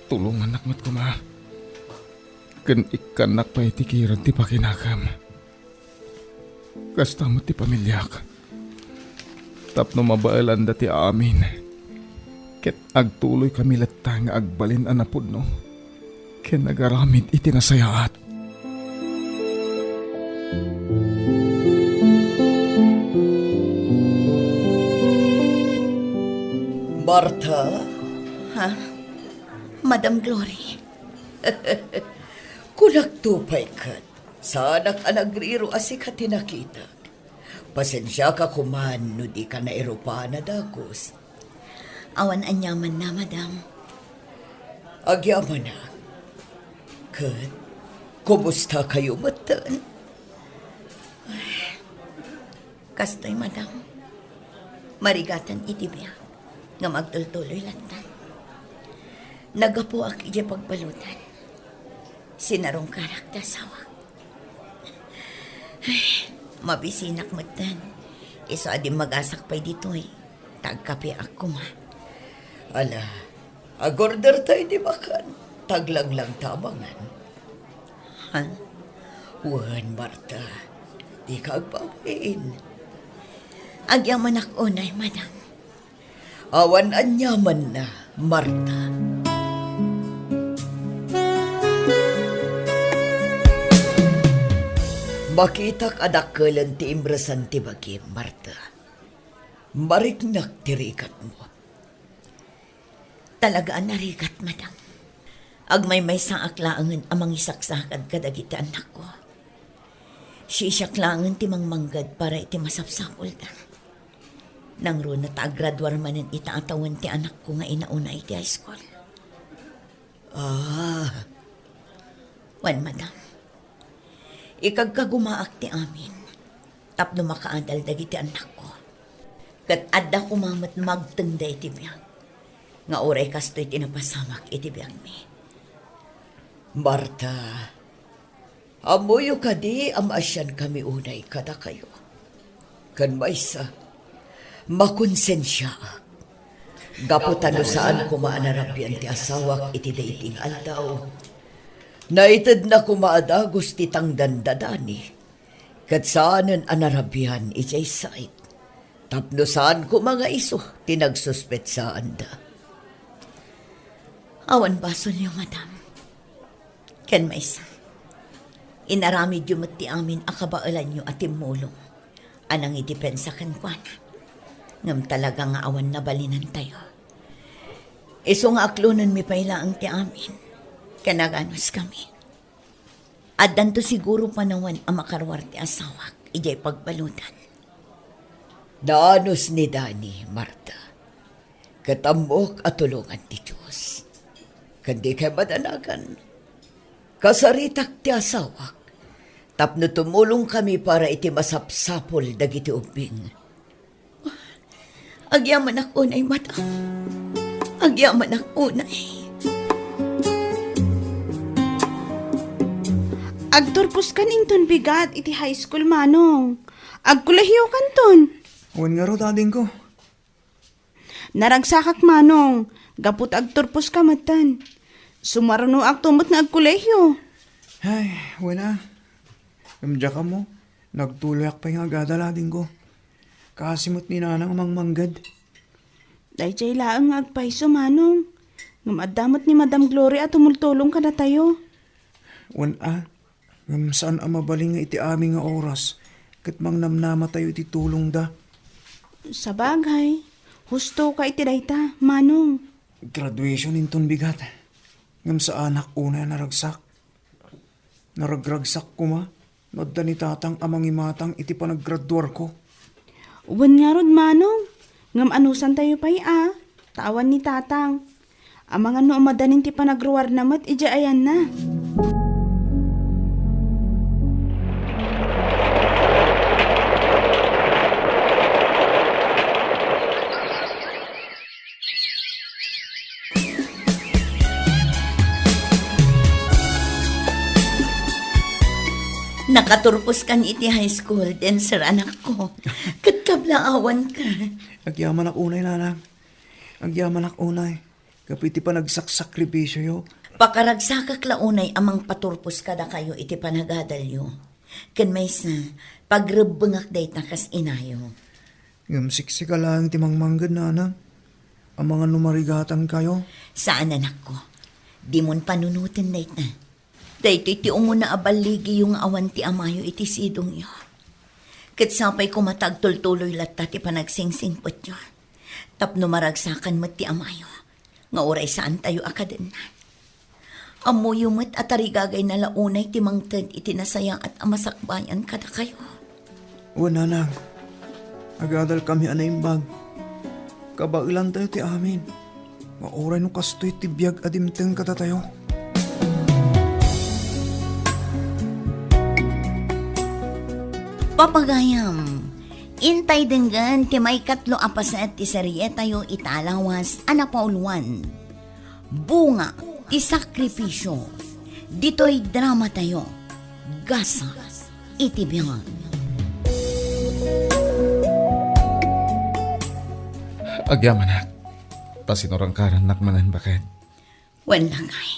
Tulongannak met koma, ken ikkannak pay iti kirem ti pakinakem. Kasta met ti pamiliak. Tapno mabaelanda ti amin, ket agtuloykami latta nga agbalin a napudno ken agaramid iti nasayaat. Martha? Ha? Madam Glory? Kunakto pay ket, saanak a nagriro a sika ti nakitak. Pasensiaka koman no dika nairupan a dagus. Awan aniamanna, madam. Agyamanak. Ket, kumustakayo metten? Kastoy, madam. Marigatan iti biag, ngem agtultuloy latta. Naggapuak idiay pagbaludan. Sinarungkarak ti asawak. Ay, mabisinak metten. Isu a dimmagasak pay ditoy, ta agkapeak koma. Ala, agorder tayo ti makan, ta aglanglang ta a mangan. Ha? Wen, Marta, dika agbabain. Agyamanak unay, madam. Awan aniamanna, Marta. Makitak a dakkelen ti imresan ti bagim, Marta. Mariknak ti rikatmo. Talaga a narigat, madam. Agmaymaysaak laengen a mangisaksakad kadagiti annakko. Siak laengen ti mangmangged para iti masapsapulda. Nangruna ta aggraduar manen ita a tawen ti anakko nga inauna iti high school. Ah. Wen, madam. Ikagkagumaak ti amin tapno makaadal dagiti annakko. Ket adda koma met magtengda iti biag nga uray kastoy ti napasamak iti biagmi. Marta, ammoyo kadi a maasiankami unay kadakayo? Ken maysa, makonsensiaak. Gapu ta no saan koma a narabian ti asawak iti daydi nga aldaw, naitedna koma a dagus ti tangdan da Dani, ket saanen a narabian idiay sait, tapno saan koma nga isu ti nagsuspetsaanda. Awan basolyo, madam. Ken maysa, inaramidyo met ti amin a kabaelanyo a timmulong a nangidepensa kenkuana. Ngem talaga nga awan nabalinantayo. Isu nga aklonenmi pay laeng ti amin, ken aganuskami. Addanto siguro panawen a makaruar ti asawak idiay pagbaludan. Naanus ni Dani, Marta. Ket ammok a tulongan ti Dios. Ken dikay madanagan. Kasaritak ti asawak tapno tumulongkami para iti masapsapul dagiti ubbing. Agyamanak unay, madam. Agyamanak unay. Agturposkan inton bigat iti high school, Manong. Agkolehiokanton. Wen ngarud, adingko. Naragsakak, Manong, gapu ta agturposka metten. Sumarunoakto met nga agkolehio. Ay, wen a. Ngem diak ammo, nagtuloyak pay nga agadal, adingko. Kaasi met ni Nanang a mangmangged. Daydiay laeng nga agpayso, Manong. Ngem adda met ni Madam Gloria a tumultulong kadatayo. Wen a, ngem saan a mabalin nga iti amin nga oras ket mangnamnamatayo iti tulongda. Sabagay, husto ka iti dayta, Manong. Graduation inton bigat. Ngem saanak unay a naragsak. Naragragsak koma no adda ni Tatang a mangimatang iti panaggraduarko. Wen ngarud, Manong, ngem anusantayo pay a, ta awan ni Tatang. Amangan no umadanin ti panagruarna met idiay ayanna. Nakaturposkan iti high school, dancer, anakko. Ket kablaawanka. Agyamanak unay, Nanang. Agyamanak unay. Gapu iti panagsaksakripisyoyo. Pakaragsakak la unay a mangpaturpos kadakayo iti panagadalyo. Ken maysa, pagrebbengak dayta kas inayo. Ngem siksika laeng ti mangmangged, Nanang. Amangan no marigatankayo. Saan, anakko. Dimon panunoten dayta. Daytoy ti umuna a balligiyo nga awan ti amayo iti sidongyo. Ket sapay koma ta agtultuloy latta ti panagsingsingpetyo. Tapno maragsakan met ti amayo, nga uray saantayo a kadenna. Ammoyo met a tarigagayna la unay ti mangted iti nasayaat a masakbayan kadakayo. Wen, nanang, agadalkami a naimbag. Kabaelantayo ti amin. Nga uray no kastoy ti biag a dimteng kadatayo. Papagayam, intay denggen ti maikatlo a paset ti serietayo ita a lawas a napauluan. Bunga ti sakripisio. Ditoy dramatayo, Gasa iti Biag. Agyamanak, ta sinurangkarannak manen, baket. Wen, lakay.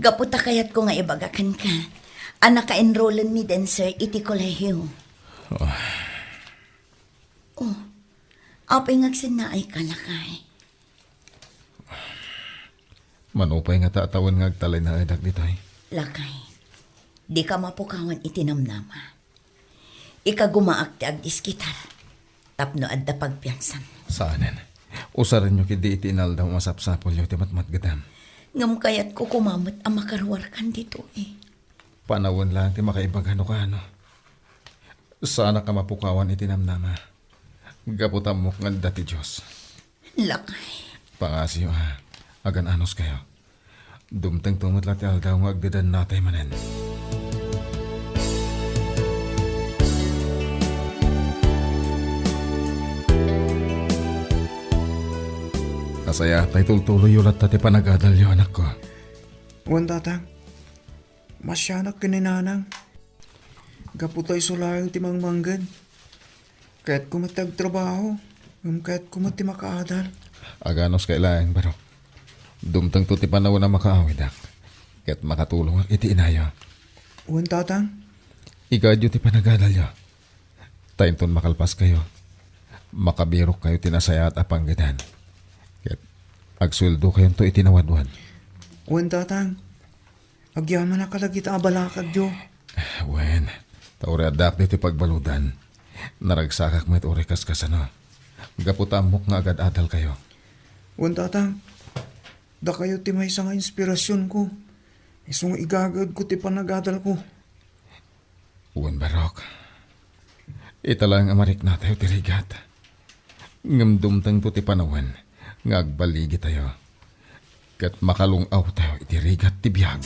Gapu ta kayatko nga ibaga kenka a naka-enrollen ni Denser iti kolehiyo. Oh. Oh, apay nga agsennaayka, lakay? Mano pay nga ta a tawen nga agtalinaedak ditoy? Lakay, dika mapukawan iti namnama. Ikagumaak ti agdiskitar tapno adda pagpiansan. Saanen. Usarenyo ketdi iti inaldaw a masapsapulyo ti matmatgedam. Ngem kayatko koma met a makaruarkan ditoy. Panawen laeng ti makaibaga no kaano. Saanak a mapukawan iti namnama. Gapu ta ammok nga adda ti Dios. Lakay. Pangasiyo a, agan-anuskayo. Dumtengto met la ti aldaw nga agdedennatay manen. Nasayaat a itultuloyyo latta ti panagadalyo, anakko. Wen, tatang. Masianak ken ni nanang. Gapu ta isu laeng ti mangmangged. Kayatko met ti agtrabaho, ngem kayatko met ti makaadal. Aganuskay laeng, Barok. Dumtengto ti panawen a makaawidak, ket makatulongak iti inayo. Wen, tatang. Igaedyo ti panagadalyo. Ta inton makalpaskayo, makabirokkayo ti nasayaat a panggedan. Ket agsueldokayonto iti nawadwad. Wen, tatang. Agyamanak kadagita a balakadyo. Wen, ta uray addaak ditoy pagbaludan, naragsakak met uray kaskasano. Gapu ta ammok nga agad-adalkayo. Wen, tatang. Dakayo ti maysa nga inspirasionko. Isu nga igagaedko ti panagadalko. Wen, Barok. Ita laeng a mariknatayo ti rigat. Ngem dumtengto ti panawen nga agballigitayo ket makalung-awtayo iti rigat ti biag.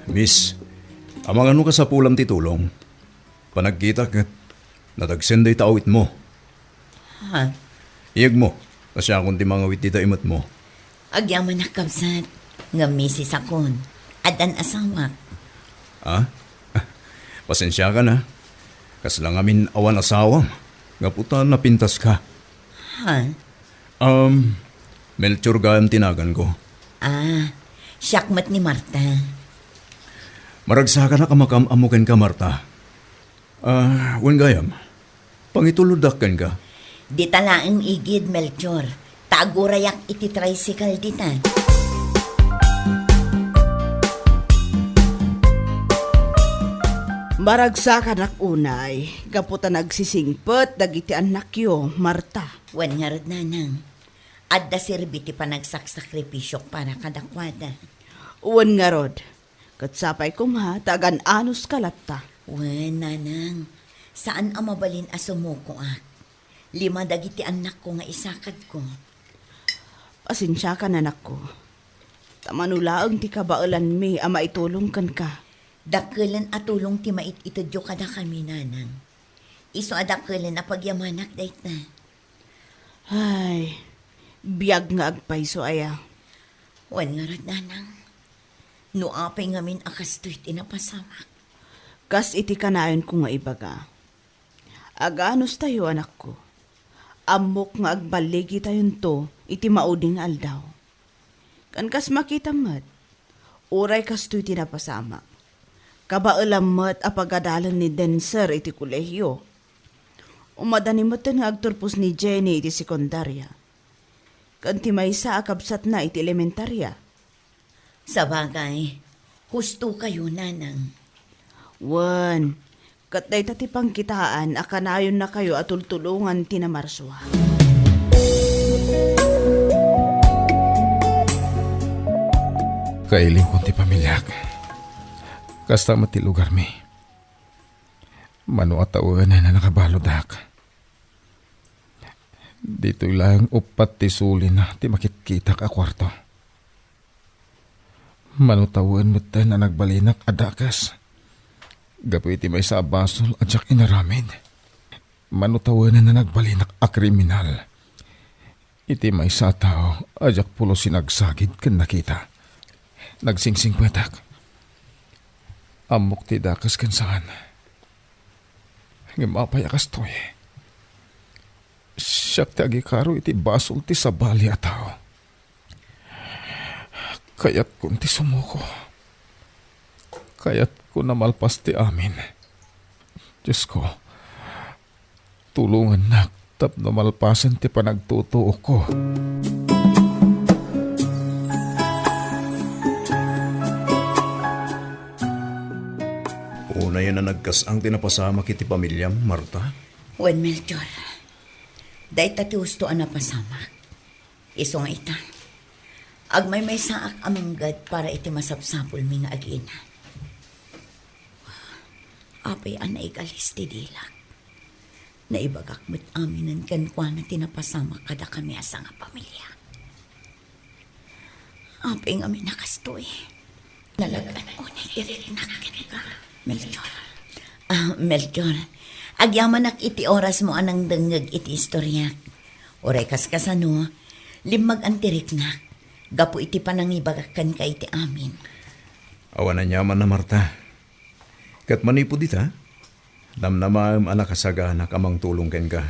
Miss, amangan no kasapulam ti tulong? Panagkitak ket nadagsen dayta awitmo. Ha? Iyegmo, ta siakon ti mangawit dita imetmo. Agyamanak, kabsat, ngem misisakon. Addan asawak. Ha? Pasensiakan a. Kasla ngamin awan asawam, gapu ta napintaska. Ha? Um, Melchor gayam ti naganko. Ah, siak met ni Marta. Maragsakanak a makam-ammo kenka, Marta. Ah, wen gayam, pangituloddak kenka. Dita laeng igid, Melchor, ta agurayak iti tricycle dita. Maragsakanak unay, gapu ta nagsisingpet dagiti annakyo, Marta. Wen ngarud, nanang, adda serbi ti panagsaksakripisio para kadakuada. Wen ngarud, ket sapay koma ta agan-anuska latta. Wen, nanang, saan a mabalin a sumukoak. Lima dagiti annakko nga isakadko. Pasensiakan, anakko. Ta mano laeng ti kabaelanmi a maitulong kenka. Dakkelen a tulong ti mait-itedyo kadakami, nanang. Isu a dakkelen a pagyamanak dayta. Ay, biag nga agpayso aya. Wen ngarud, nanang, no apay ngamin a kastoy ti napasamak. Kas iti kanayonko nga ibaga, aganustayo, anakko. Ammok nga agballigitayonto iti maudi nga aldaw. Ken kas makitam met, uray kastoy ti napasamak, kabaelam met a pagadalen ni Denser iti kolehiyo. Umadani metten nga agturpos ni Jenny iti sekundaria, ken ti maysa a kabsatna iti elementaria. Sabagay, husto kayo, nanang. Wen, ket dayta ti pangkitaan a kanayonnakayo a tultulongan ti namarsua. Kailiwkon ti pamiliak. Kasta met ti lugarmi. Mano a tawen a nakabaludak. Ditoy laeng uppat ti sulina ti makitkitak a kuarto. Mano tawen metten a nagbalinak a dakes. Gapu iti maysa a basol a diak inaramid. Mano tawen a nagbalinak a kriminal. Iti maysa a tao a diak pulos sinagsagid ken nakita. Nagsingsingpetak. Ammok ti dakes ken saan. Ngem apay a kastoy? Siak ti agikaro iti basol ti sabali a tao. Kayatkon ti sumuko. Kayatkon a malpas ti amin. Diosko, tulongannak tapno malpasen ti panagtutuokko. Unayen a nagkas-ang ti napasamak iti pamiliam, Marta? Wen, Melchor. Dayta ti husto a napasamak. Isu nga ita, agmaymaysaak a manggad para iti masapsapulmi nga agina. Apay a naigalis ti dilak. Naibagak met aminen kenkuana ti napasamak kadakami a sangapamilia. Apay ngamin a kastoy? Nalagan unay ti riknak kenka, Melchor. Ah, Melchor, agyamanak iti orasmo a nangdengngeg iti istoriak. Uray kaskasano, limmagan ti riknak gapu iti panangibagak kenka iti amin. Awan aniamanna, Marta. Ket manipud ita, namnamaem a nakasaganak a mangtulong kenka.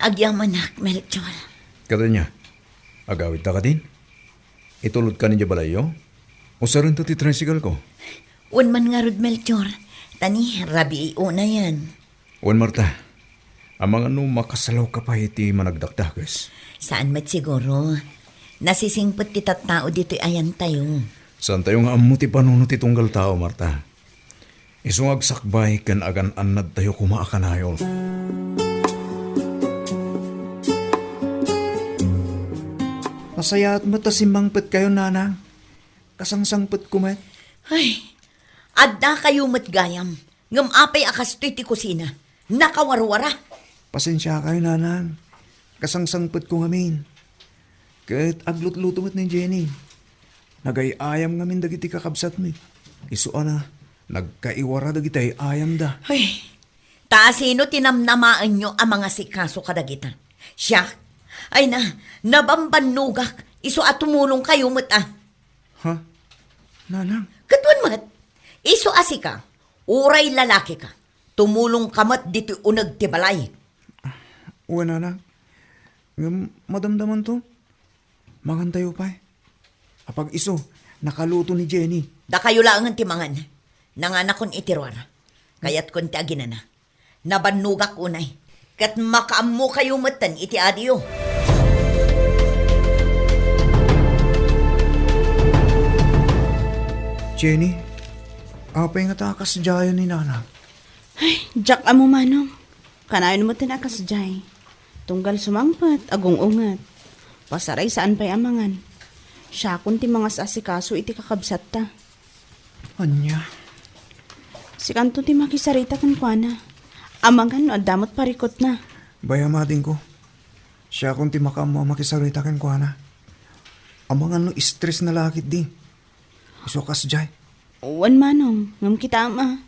Agyamanak, Melchor. Ket ania, agawidta kadin? Itulodkan idiay balayyo? Usarento ti tricycle ko? Wen man ngarud, Melchor. Ta ni, rabii unayen. Wen, Marta, amangan no makasalawka pay iti managdakdakes? Saan met siguro. Nasisingpet ti tattao ditoy ayantayo. Saantayo nga ammo ti panunot ti tunggal tao, Marta. Isu nga agsakbay ken agan-annadtayo koma a kanayon. Nasayaat met ta simmangpetkayo, nanang. Kasangsangpetko met. Ay, addakayo met gayam. Ngem apay a kastoy ti kusina? Nakawarwara. Pasensiakayo, nanang. Kasangsangpetko ngamin. Ket aglutluto met ni Jenny. Nagay-ayam ngamin dagiti kakabsatmi. Isu a nagkaiwara dagiti ay-ayamda. Ay, ta asino ti namnamaenyo a mangasikaso kadagita? Siak? Ay na, nabambannogak. Isu a tumulongkayo met a. Ha? Nanang? Ket wen met, isu a sika, uray lalakika, tumulongka met ditoy uneg ti balay. Wen, nanang. Ngem madamdamanto. Mangantayo pay. Apag-isu, nakaluto ni Jenny. Dakayo laengen ti mangan. Nanganakon iti ruar. Kayatkon ti aginana. Nabannogak unay. Ket makaammokayo metten iti adiyo. Jenny, apay ngata a kasdiayo ni Nana? Ay, diak ammo, Manong. Kanayon metten a kasdiay. Tunggal sumangpet, agung-unget. Pasaray saan pay a mangan. Siakon ti mangas-asikaso iti kakabsatta. Ania? Sikanto ti makisarita kenkuana. Amangan no adda met parikutna. Bay-am, adingko. Siakon ti makaammo a makisarita kenkuana. Amangan no stressna la ketdi. Isu a kasdiay. Wen, Manong, ngem kitaem a.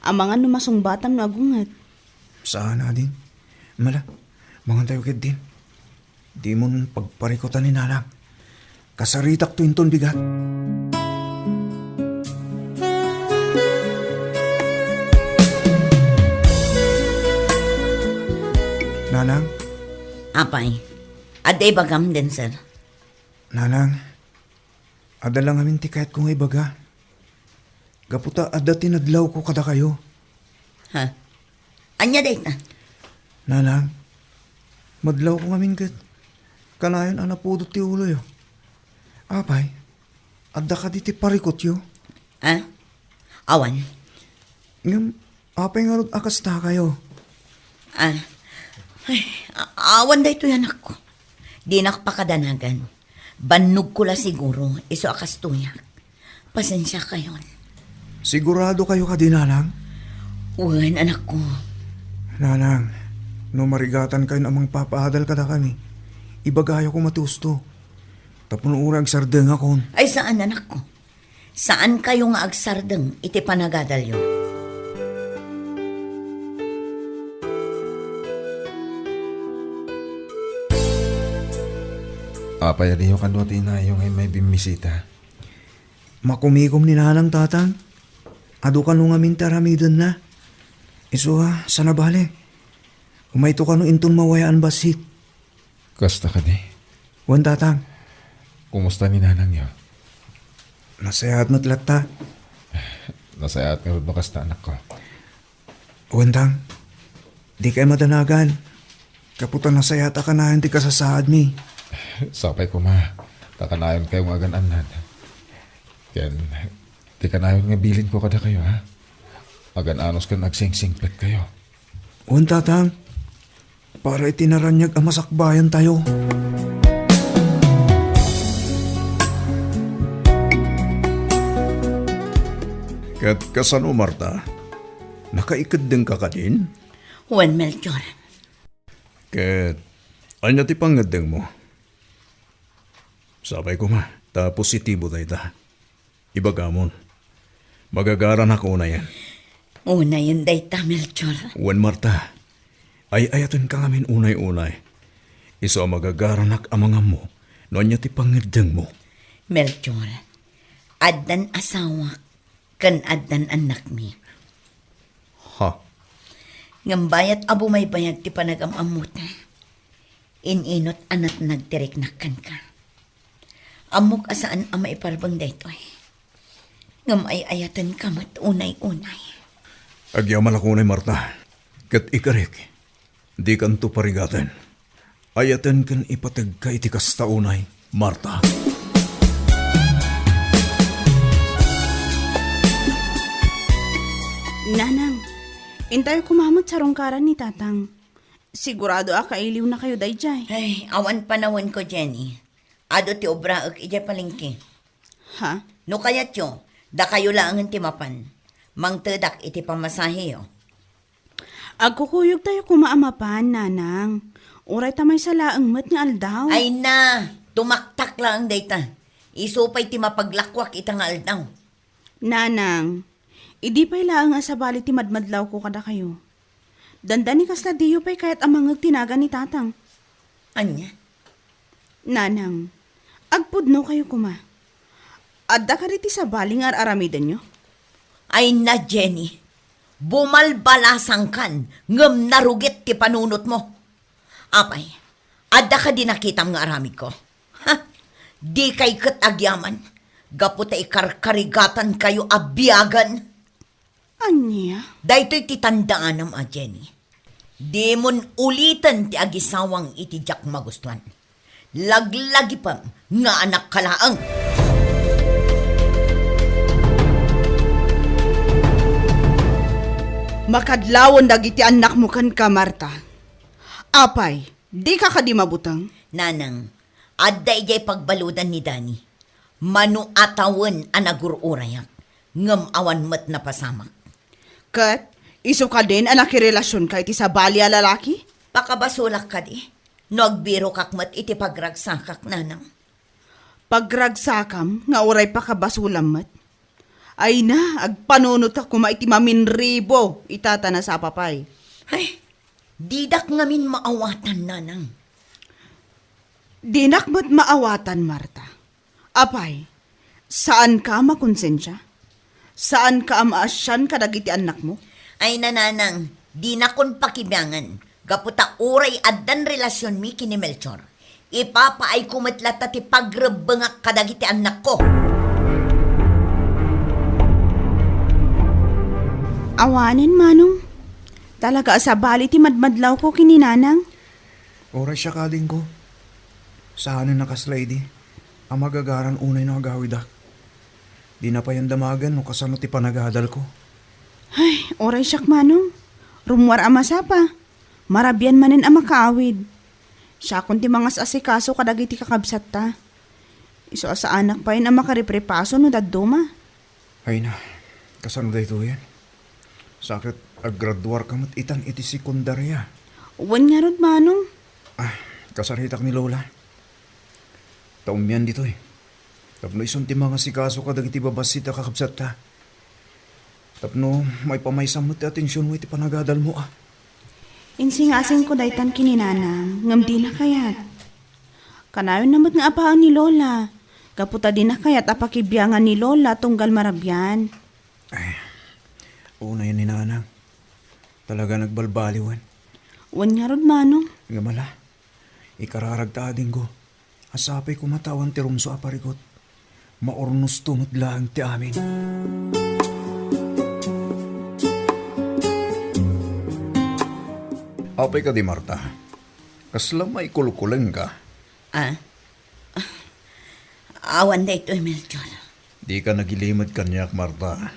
Amangan no masungbatam no agunget. Saan, ading. Mala, mangantayo ketdin. Dimon pagparikutan ni Nanang. Kasaritakto inton bigat. Nanang? Apay, adda ibagam, Denzel? Nanang, adda la ngamin ti kayatko nga ibaga. Gapu ta adda ti nadlawko kadakayo. Ha? Ania dayta? Nanang, madlawko ngamin ket kanayon a napudot ti uloyo. Apay, adda kadi ti parikutyo? Ah? Awan. Ngem, apay ngarud a kastakayo? Ah, ay, a-, awan daytoy, anakko. Dinak pakadanagan. Bannogko la siguro, isu a kastoyak. Pasensiakayon. Sigurado kayo kadi, Nanang? Wen, anakko. Nanang, no marigatan kayon a mangpapaadal kadakami, ibagayo koma ti usto. Tapno uray agsardengakon. Ay, saan, anakko. Saan kayo nga agsardeng iti panagadalyo. Apay, adiyo kano ti inayo nga immay bimmisita? Makumikom ni Nanang, Tatang. Adu kano ngamin ti aramidenna. Isu a, saan a bale. Umayto kano inton mawayaan bassit. Kasta kadi? Wen, Tatang. Kumusta ni Nanangyo? Nasayaat met latta. Nasayaat ngarud no kasta, anakko. Wen, Tang, dikay madanagan. Gapu ta nasayaat a kanayon ti kasasaadmi. Sapay koma, ta kanayonkayo nga agan-annad. Ken, ti kanayon nga bilinko kadakayo, ha? Agan-anos ken agsingsingpetkayo. Wen, Tatang, para iti naraniag a masakbayantayo. Ket kasano, Marta? Nakaikeddengka kadin? Wen, Melchor. Ket ania ti pangngeddengmo? Sapay koma, ta positibo dayta. Ibagamon, magagaranak unayen. Unayen dayta, Melchor. Wen, Marta, ay-ayatenka ngamin unay-unay. Isu a magagaranak a mangammo no ania ti pangngeddengmo. Melchor, addan asawak ken addan annakmi. Ha? Ngem bayat a bumaybayag ti panagam-ammota, in-inot a natnag ti riknak kenka. Ammok a saan a maiparbeng daytoy. Ngem ay-ayatenka met unay-unay. Agyamanak unay, Marta, ket ikarik, dikanto parigaten. Ayaten ken ipategka iti kasta unay, Marta. Nanang, intayo koma met sarungkaran ni Tatang. Sigurado a kailiwnakayo daydiay. Ay, awan panawenko, Jenny. Adu ti obraek idiay palengke. Ha? No kayatyo, dakayo laengen ti mapan. Mangtedak iti pamasaheyo. Agkukuyogtayo koma a mapan, Nanang. Uray ta maysa laeng met nga aldaw. Ay na, tumaktak laeng dayta. Isu pay ti mapaglakuak ita nga aldaw. Nanang, idi pay laeng a sabali ti madmadlawko kadakayo, dandani kasla diyo pay kayat a mangngeg ti nagan ni Tatang. Ania? Nanang, agpudnokayo koma. Adda kadi ti sabali nga ar-aramidenyo? Ay na, Jenny, bumalbalasangkan ngem narugit ti panunotmo. Apay, adda kadi nakitam nga aramidko? Ha? Dikay ket agyaman, gapu ta ikarkarigatankayo a biagen. Ania? Daytoy ti tandaanam a, Jenny. Dimon uliten ti agisawang iti diak magustuan. Laglagipem nga anakka laeng. Makadlawen dagiti annakmo kenka, Marta. Apay, dika kadi mabuteng? Nanang, adda idiay pagbaludan ni Dani. Mano a tawen a nagur-urayak, ngem awan met napasamak. Ket isu kadin a nakirelasionka iti sabali a lalaki? Pakabasolak kadi no agbirokak met iti pagragsakak, Nanang. Pagragsakam nga uray pakabasolam met? Ay na, agpanunotka koma iti maminribo, ita ta nasapa pay. Ay, didak ngamin maawatan, Nanang. Dinak met maawatan, Marta. Apay, saanka a makonsensia? Saanka a maasian kadagiti annakmo? Ay, Nanang, dinakon pakibiangen, gapu ta uray addan relasionmi ken ni Melchor, ipapaayko met latta ti pagrebbengak kadagiti annakko. Awanen, Manong. Talaga a sabali ti madmadlawko ken ni Nanang. Uray siak, adingko. Saanen a kasla idi a magagaran unay no agawidak. Dina pay damagen no kasano ti panagadalko. Ay, uray siak, Manong. Rummuar a masapa. Marabian manen a makaawid. Siakon ti mangas-asikaso kadagiti kakabsatta. Isu a saanak pay a makariprepaso no dadduma. Ay na, kasano daytoyen? Sa ket aggraduarka met itan iti sekundaria. Wen ngarud, Manong. Ah, kasaritak ni Lola. Ta ummian ditoy. Tapno isun ti mangasikaso kadagiti babassit a kakabsatta. Tapno maipamaysam met ti atensionmo iti panagadalmo, ah. Insingasingko daytan ken ni Nanang, ngem dina kayat. Kanayonna met nga apaen ni Lola, gapu ta dina kayat a pakibiangan ni Lola tunggal marabian. Ay, unay ni Nanang. Talaga nagbalbaliwen. Wen ngarud, Manong. Ngem ala, ikararagta adingko. A sapay koma ta awan ti rumsua a parigot. Maurnosto met laeng ti amin. Apay kadi, Marta? Kasla maikulkulengka? Ah? Awan daytoy, Melchor. Dika nagilimed kaniak, Marta.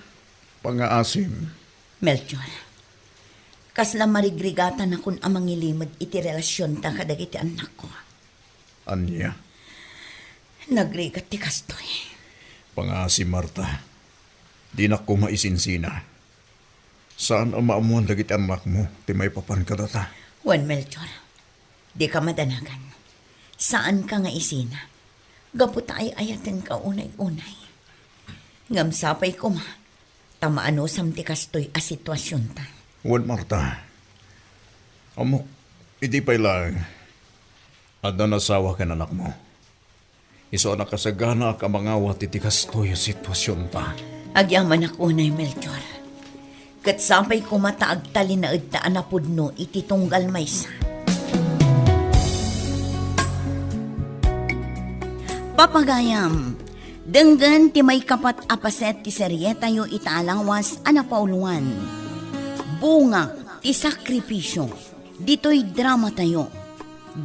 Pangaasim. Melchor, kasla marigrigatanakon a mangilimed iti relasionta kadagiti annakko. Ania? Nagrigat ti kastoy. Pangaasim, Marta. Dinak koma isinsina. Saan a maammuan dagiti annakmo ti maipapan kadata. Wen, Melchor, dika madanagan. Saanka nga isina. Gapu ta ay-ayatenka unay-unay. Ngem sapay koma ta maanusam ti kastoy a situasionta. Wen, Marta, ammok, idi pay laeng, adda nasawa ken anakmo. Isu a nakasaganaak a mangawat iti kastoy a situasionta. Agyamanak unay, Melchor. Ket sapay koma ta agtalinaedta a napudno iti tunggal maysa. Papagayam, denggen ti maikapat a paset ti serietayo ita a lawas a napauluan, Bunga ti Sakripisio. Ditoy dramatayo,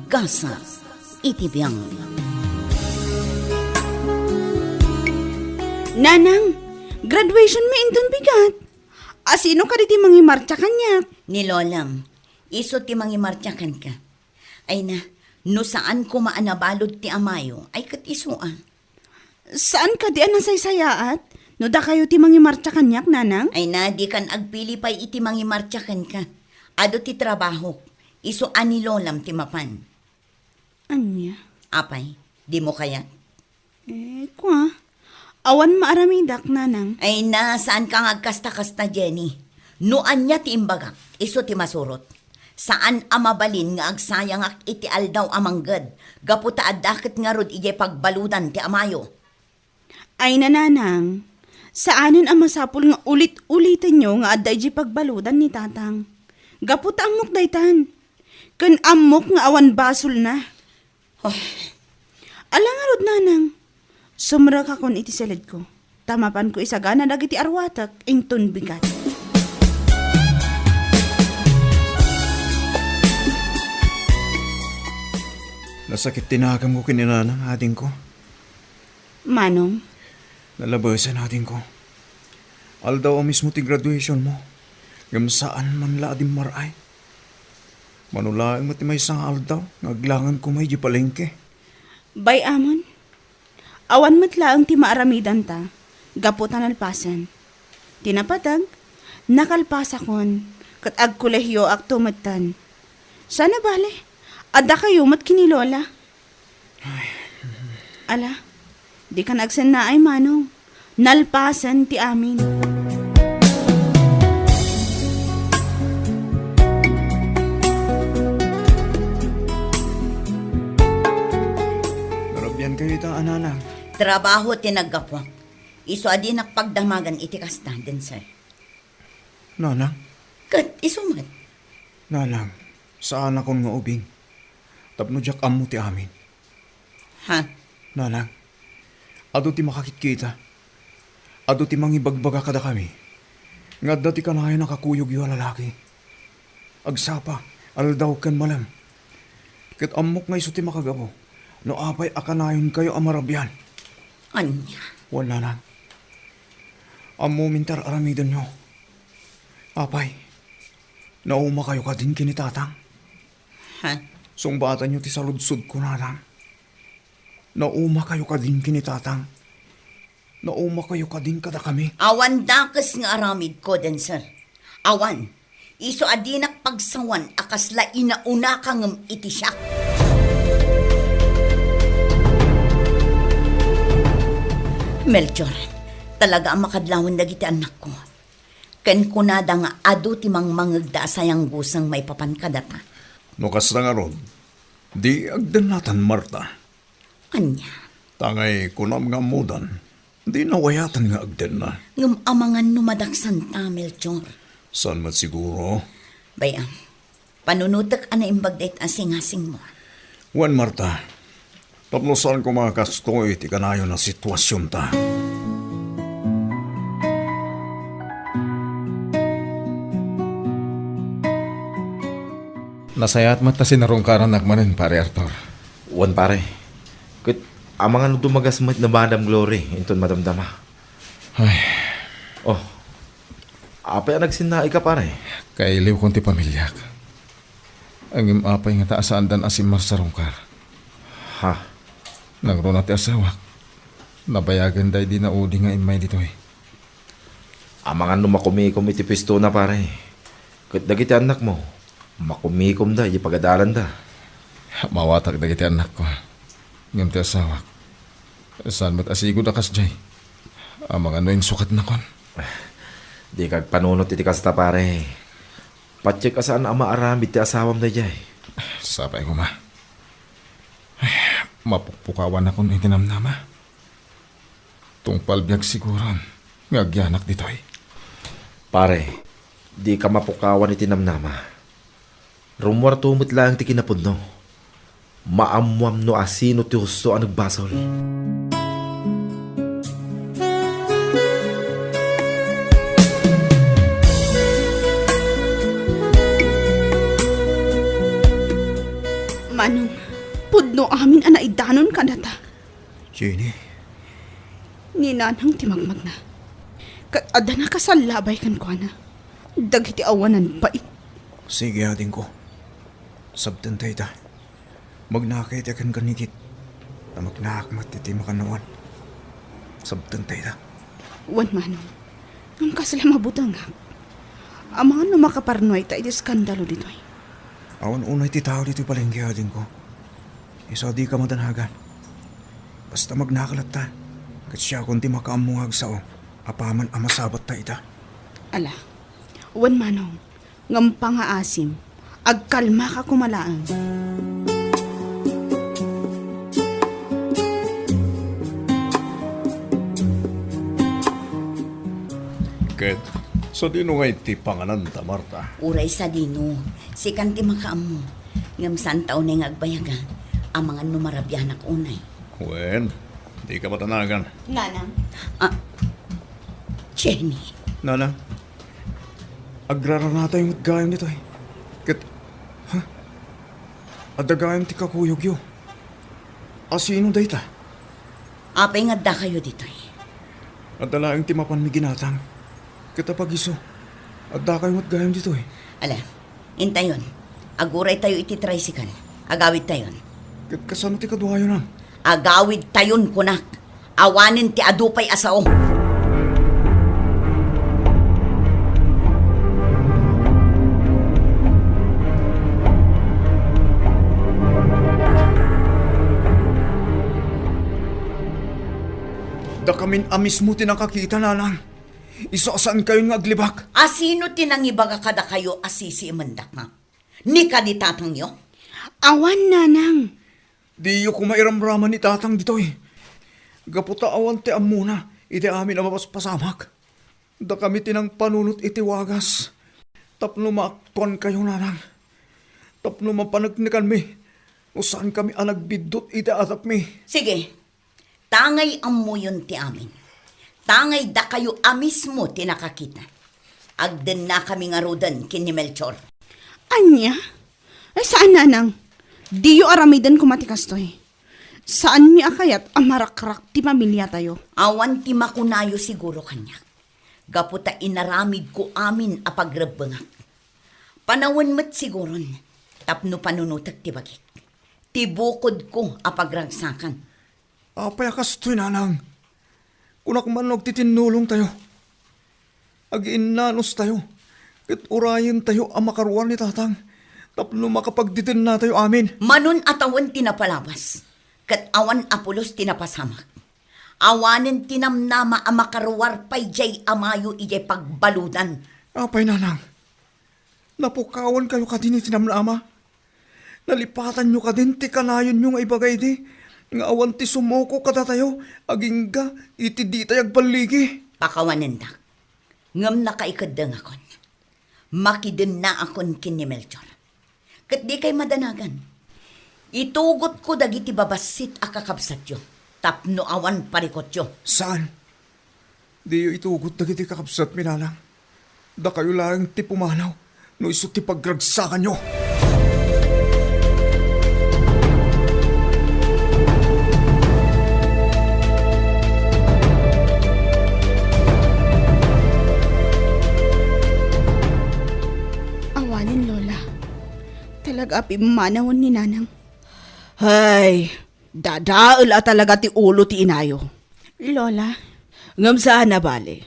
Gasa iti Biang. Nanang, graduation mi inton bigat. Asino kadi ti mangimartsa kaniak? Ni Lolam, isu ti mangimartsa kenka. Ay na, no saan koma a nabalud ti amayo, ay ket isu a. Saan kadi a nasaysayaat no dakayo ti mangimartsa kaniak, Nanang? Ay na, dikan agpili pay iti mangimartsa kenka. Adu ti trabahok. Isu a ni Lolam ti mapan. Ania? Apay, dimo kayat? Eh, kua. Awan maaramidak, Nanang. Ay na, saanka nga agkasta-kasta, Jenny. No ania ti imbagak, isu ti masurot. Saan a mabalin nga agsayangak iti aldaw a mangged, gapu ta adda ket ngarud idiay pagbaludan ti amayo. Ay na, Nanang, saanen a masapul nga ulit-ulitenyo nga adda idiay pagbaludan ni Tatang. Gapu ta ammok daytan. Ken ammok nga awan basolna. Oh. Ala ngarud, Nanang. Sumrekakon iti siledko, ta mapanko isagana dagiti arwatek inton bigat. Nasakit ti naganko ken ni Nanang, adingko. Manong? Nalabesen, adingko. Aldaw a mismo ti graduationmo, ngem saan man la a dimmar-ay. Mano laeng met ti maysa nga aldaw nga aglangan koma idiay palengke. Bay-amon, awan met laeng ti maaramidanta gapu ta nalpasen. Ti napateg, nakalpasakon ket agkolehioakto metten. Saan a bale, addakayo met ken ni Lola. Ala, dikan agsennaay, Manong. Nalpasen ti amin. Narabiankayo ita a Nanang. Trabaho ti naggapuak. Isu a dinak pagdamagan iti kasta, Denser. Nanang? Ket isu met. Nanang, saanakon nga ubing. Tapno diak ammo ti amin. Ha? Nanang, adu ti makakitkita. Adu ti mangibagbaga kadakami nga adda ti kanayon a kakuyogyo a lalaki. Agsapa, aldaw ken malem. Ket ammok nga isu ti makagapu no apay a kanayonkayo a marabian. Ania? Wen, Nanang. Ammomin ti ar-aramidenyo. Apay, naumakayo kadin ken ni Tatang? Ha? Sungbatanyo ti saludsodko, Nanang. Naumakayo kadin ken ni Tatang? Naumakayo kadin kadakami? Awan dakes nga aramidko, Denser. Awan. Isu a dinak pagsawan a kasla inaunaka ngem iti siak. Melchor, talaga a makadlawan dagiti annakko. Ken kunada nga adu ti mangmangegda a sayangguseng maipapan kadata. No kasta ngarud, di agdennatan, Marta. Ania? Ta ngay kunam nga ammodan, di nawayatan nga agdenna. Ngem amangan no madaksanta, Melchor? Saan met siguro? Bay-am, panunotek a naimbag dayta asingasingmo. Wen, Marta, tapno saan koma kastoy ti kanayon a situasionta. Nasayaat met ta sinarungkarannak manen, Pare Arthur. Wen, pare. Ket amangan no dumagas met ni Madam Glory inton madamdama. Ay. Oh. Apay a nagsinnaika, pare? Kailiwkon ti pamiliak. Ngem apay ngata a saandan a simmarsarungkar? Ha? Nangruna ti asawak, nabayagen daydi naudi nga immay ditoy. Amangan no makumikom iti puestona, pare. Ket dagiti annakmo, makumikomda iti pagadalanda. Mawatak dagiti annakko. Ngem ti asawak, saan met a sigud a kasdiay. Amangan no insukatnakon. Dika agpanunot iti kasta, pare. Patiek a saan a maaramid ti asawam daydiay. Sapay koma. Mapukpukawanakon iti namnama. Tungpal biag siguron nga agyanak ditoy. Pare, dika mapukawan iti namnama. Rummuarto met laeng ti kinapudno. Maammuam no asino ti husto a nagbasol. Manong, pudno amin a naidanon kadata. Jenny. Ni Nanang ti magmagna. Ket adda nakasallabay kenkuana dagiti awanan pay. Sige, adingko. Sabtenta ita. Magnaka iti akan kanigit. Ta magnaak met iti makannawan. Sabtenta ita. Wen, Manong. Ngem kasla mabutengak. Amangan no makaparnuay ta iti eskandalo ditoy. Awan unay ti tao ditoy palengke, adingko. Isu a dika madanagan. Basta magnaka latta. Ket siakon ti makaammo nga agsao apaman a masabatta ita. Ala. Wen, Manong. Ngem pangaasim, agkalmaka koma laeng. Ket sadino ngay ti pangananta, Marta? Uray sadino, sikan ti makaammo. Ngem saanta unay nga agbayagan, amangan no marabianak unay. Wen, dika madanagan. Nanang. Ah, Jenny. Nanang, agraranatayo met gayam ditoy. Ket, ha? Adda gayam ti kakuyogyo. Asino dayta? Apay nga addakayo ditoy? Adda laeng ti mapanmi ginatang. Ket apag-isu, addakayo met gayam ditoy. Ala, intayon. Aguraytayo iti tricycle. Agawidtayon. Ket kasano ti kaduayo, Nang? Agawidtayon, kunak. Awanen ti adu pay a sao. Dakamin a mismo ti nakakita, Nanang. Isu a saankayon nga aglibak. Asino ti nangibaga kadakayo a sisiimendak, ha? Ni kadi tatangyo? Awan, Nanang. Diyo koma iramraman ni Tatang ditoy. Gapu ta awan ti ammona iti amin a mapaspasamak. Dakami ti nangpanunot iti wagas tapno maaktuankayo, Nanang. Tapno mapaneknekanmi no saankami a nagbiddut iti adapmi. Sige, ta ngay ammoyon ti amin. Ta ngay dakayo a mismo ti nakakita. Agdennakami ngaruden ken ni Melchor. Ania? Ay, saan, Nanang. Diyo aramiden koma ti kastoy. Saanmi a kayat a marakrak ti pamiliatayo. Awan ti makunayo siguro kaniak. Gapu ta inaramidko amin a pagrebbengak. Panawen met siguron tapno panunotek ti bagik. Ti bukodko a pagragsakan. Apay a kastoy, Nanang? Kunak man no agtitinnulongtayo. Agiinnanustayo, ket urayentayo a makaruar ni Tatang tapno makapagdidennatayo amin. Manon a tawen ti napalabas, ket awan a pulos ti napasamak. Awanen ti namnama a makaruar pay diay amayo idiay pagbaludan. Apay, nanang, napukawankayo kadi iti namnama? Nalipatanyo kadin ti kanayonyo nga ibaga idi nga awan ti sumuko kadatayo agingga iti ditay agballigi? Pakawanendak. Ngem nakaikeddengakon. Makidennaakon ken ni Melchor. Ket dikay madanagan. Itugotko dagiti babassit a kakabsatyo tapno awan parikutyo. Saan? Diyo itugot dagiti kakabsatmi, nanang. Dakayo laeng ti pumanaw no isu ti pagragsakanyo. Awanen, Lola. Talaga a pimmanawen ni Nanang. Hay, dadael a talaga ti ulo ti inayo. Lola. Ngem saan a bale.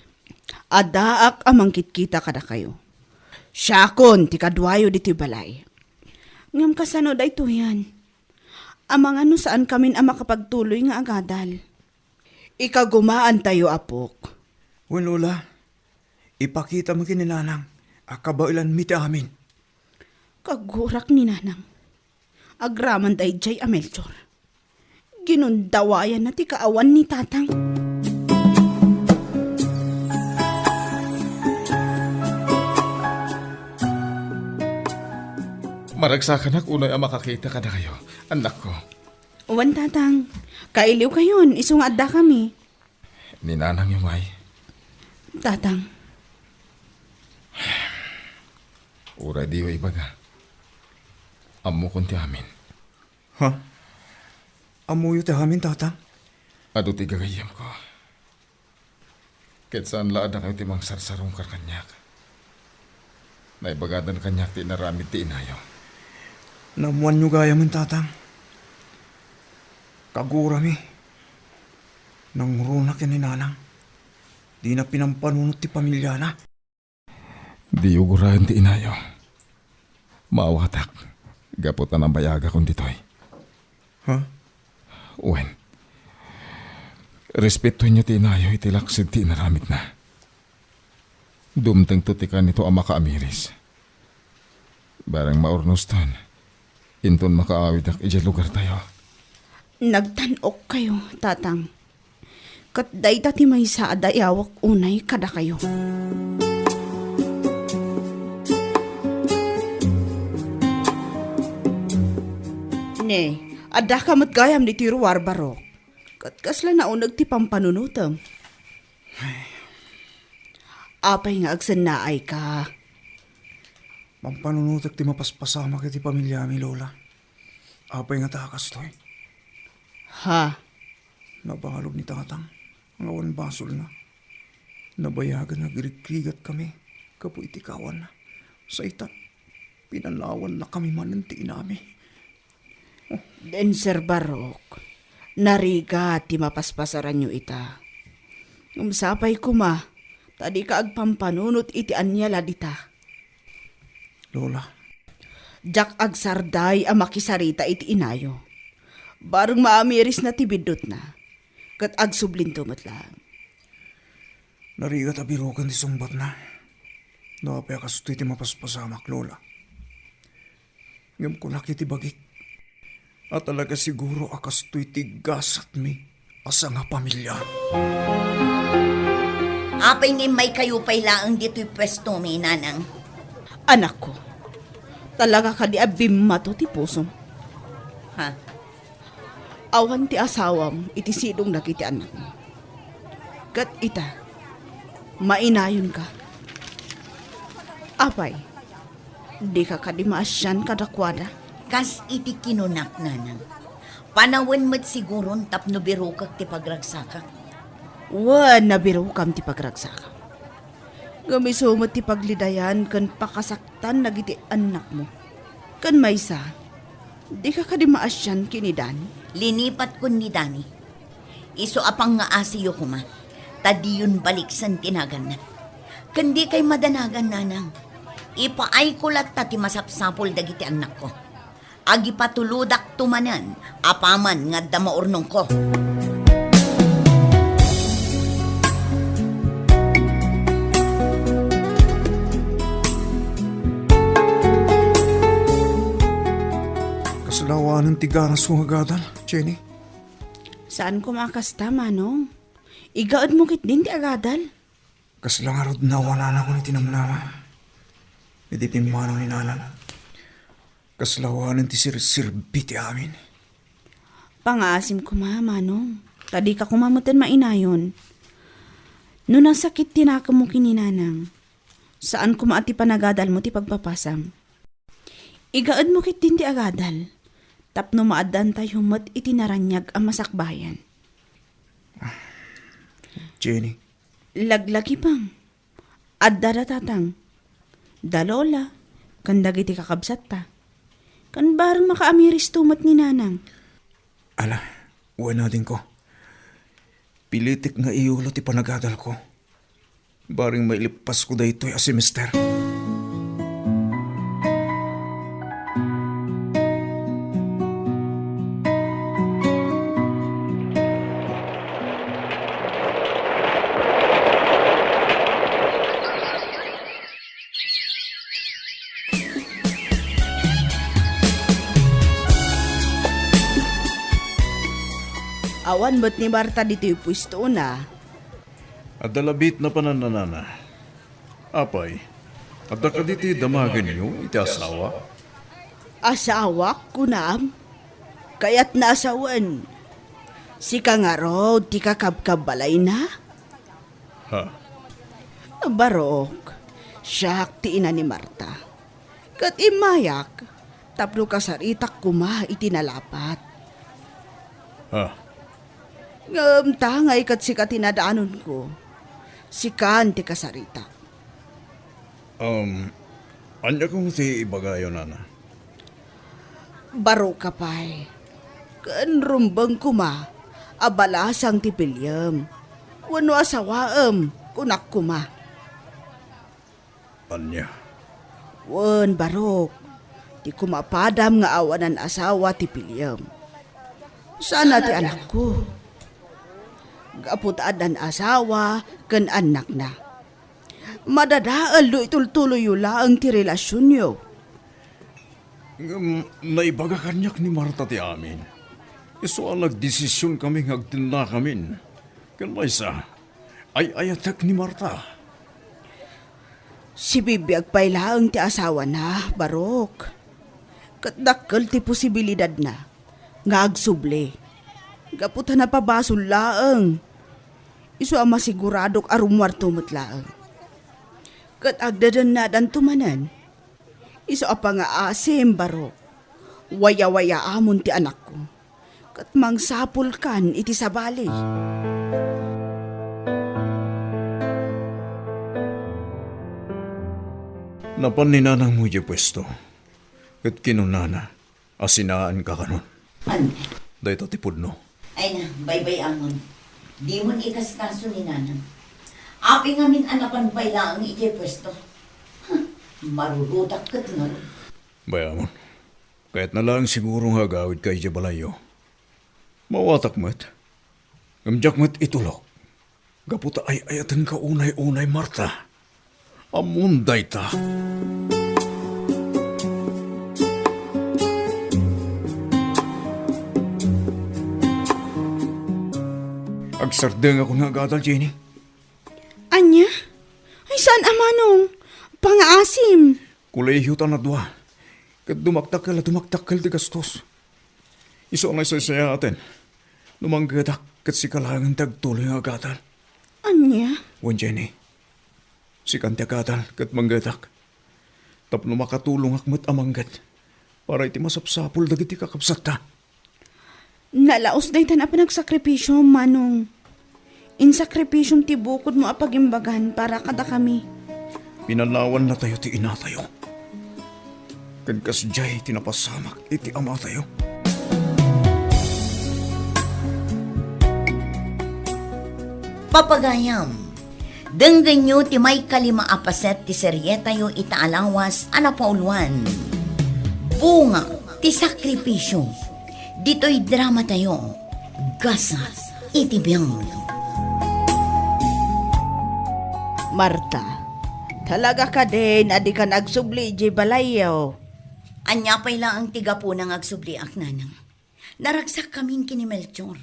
Addaak a mangkitkita kadakayo. Siakon ti kaduayo ditoy balay. Ngem kasano daytoyen? Amangan no saankamin a makapagtuloy nga agadal. Ikagumaantayo, apok. Wen, Lola, ipakitam ken ni Nanang a kabaelanmi ti amin. Kagurak ni Nanang. Agraman daydiay a Melchor. Ginundawayanna ti kaawan ni Tatang. Maragsakanak unay a makakita kadakayo, annakko. Wen, Tatang. Kailiwkayon, isu nga addakami. Ni Nanangyo ngay? Tatang. Uray diyo ibaga. Ammokon ti amin. Ha? Ammoyo ti amin, Tatang? Adu ti gagayyemko. Ket saan la a dakayo ti mangsarsarungkar kaniak. Naibagadan kaniak ti inaramid ti inayo. Naammoanyo gayamen, Tatang. Kagurami. Nangruna ken ni Nanang. Dina pinampanunot ti pamiliana. Diyo guraen ti inayo. Maawatak, gapu ta nabayagakon ditoy. Ha? Wen, respetoenyo ti inayo iti laksid ti inaramidna. Dumtengto ti kanito a makaamiris. Bareng maurnoston, inton makaawidak idiay lugartayo. Nagtan-okkayo, Tatang. Ket dayta ti maysa a dayawek unay kadakayo. Ne, addaka met gayam ditoy ruar, Barok. Ket kasla nauneg ti pampanunotem. Apay nga agsennaayka? Pampanunotek ti mapaspasamak iti pamiliami, Lola. Apay ngata a kastoy? Ha? Nabalog ni Tatang nga awan basolna. Nabayagan nga agrigrigat kami gapu iti kawan. Saytan, pinanawannakami manen ti inami. Denser Barok, narigat ti mapaspasaranyo ita. Ngem sapay koma, ta dika agpampanunot iti ania la dita. Lola. Diak agsarday a makisarita iti inayo. Bareng maamirisna ti biddutna, ket agsublinto met laeng. Narigat a biroken ti sungbatna. No apay a kastoy ti mapaspasamak, Lola. Ngem kunak iti bagik a talaga siguro a kastoy ti gasatmi a sangapamilia. Apay nga immaykayo pay laeng ditoy puestomi, Nanang? Anakko, talaga kadi a bimmato ti pusom? Ha? Awan ti asawam iti sidong dagiti annakmo. Ket ita, mainayonka. Apay, dika kadi maasian kadakuada? Kas iti kinunak, Nanang, panawen met siguron tapno birokek ti pagragsakak. Wen, nabirokam ti pagragsakam. Ngem isu met ti paglidayan ken pakasaktan dagiti annakmo. Ken maysa, dika kadi maasian ken ni Dani? Linipatkon ni Dani. Isu a pangngaasiyo koma, ta diyon baliksen ti naganna. Ken dikay madanagan, nanang. Ipaayko latta ti masapsapul dagiti annakko. Agipatulodakto manen apaman nga adda maurnongko. Kasla awanen ti ganas nga agadal, Jenny? Saan koma a kasta, Manong. Igaedmo ketdin ti agadal. Kasla ngarud nawalanakon iti namnama. Iti pimmanaw ni Nanang. Kasla awanen ti sirserbi ti amin. Pangaasim koma, Manong. Ta dika koma metten mainayon. No nasakit ti nakemmo ken ni Nanang, saan koma a ti panagadalmo ti pagpapasam. Igaedmo ketdin ti agadal, tapno maaddaantayo met iti naraniag a masakbayan. Jenny. Laglagipem. Adda da tatang, da lola, ken dagiti kakabsatta. Ken bareng makaamiristo met ni nanang. Ala, wen adingko. Pilitek nga iyulo ti panagadalko. Bareng mailippasko daytoy a semester. Awan met ni Marta ditoy puestona. Adda labi ti napanan-anana. Apay, adda kadi ti damagenyo iti asawa? Asawak, kunam? Kayatna a sawen. Sika ngarud ti kakabkabbalayna? Ha? Barok, siak ti ina ni Marta. Ket immayak tapno kasaritak koma iti nalapat. Ha? Ngem tangay ket sika ti nadanonko. Sikan ti kasaritak. Um, ania koma ti ibagayo, nana? Baroka pay. Ken rumbeng koma a balasang ti piliem. Wenno asawaem, kunak koma. Ania? Wen, barok. Ti kumapadam nga awanan asawa ti piliem. Sana ti anakko. Gapu ta addan asawa ken annakna. Madadael no itultuloyyo laeng ti relasionyo. Ngem naibaga kaniak ni Marta ti amin. Isu a nagdesisionkami nga agtennakamin. Ken maysa, ay-ayatek ni Marta. Sibibiag pay laeng ti asawana, Barok. Ket dakkel ti posibilidadna nga agsubli. Gapu ta napabasol laeng. Isu a masiguradok a rummuarto met laeng. Ket agdadannadanto manen. Isu a pangaasim, Barok. Wayawayaamon ti anakko. Ket mangsapulkan iti sabali. Napan ni nanangmo idiay puesto, ket kinunana, a sinaanka kanon. Ania? Dayta ti pudno. Ay na, baybay-amon. Dimon ikaskaso ni nanang. Apay ngamin a napan pay laeng idiay puesto. Huh, marurutak ket ngarud. Bay-amon. Kayatna laeng siguro nga agawidka idiay balayyo. Mawatak met. Ngem diak met itulok. Gapu ta ay-ayatenka unay-unay, Marta. Ammom dayta. Agsardengakon nga agadal, Jenny. Ania? Ay, saan a manong? Pangaasim. Kolehiyo ta nadua. Ket dumakdakkel a dumakdakkel ti gastos. Isu a nasaysayaaten, no manggedak ket sika laengen ti agtuloy nga agadal. Ania? Wen, Jenny, sikan ti agadal ket manggedak. Tapno makatulongak met a mangget para iti masapsapul dagiti kakabsatta. Nalaos daytan a panagsakripisio, Manong. Insakripisiom ti bukodmo a pagimbagan para kadakami. Pinanawannatayo ti inatayo. Ken kasdiay ti napasamak iti amatayo. Papagayam, denggenyo ti maikalima a paset ti serietayo ita a lawas a napauluan, Bunga ti Sakripisyo. Ditoy dramatayo, Gasat iti Biag. Marta, talaga kadin a dikan agsubli idiay balayyo? Ania pay laeng ti gapuna nga agsubliak, nanang? Naragsak kamin ken ni Melchor.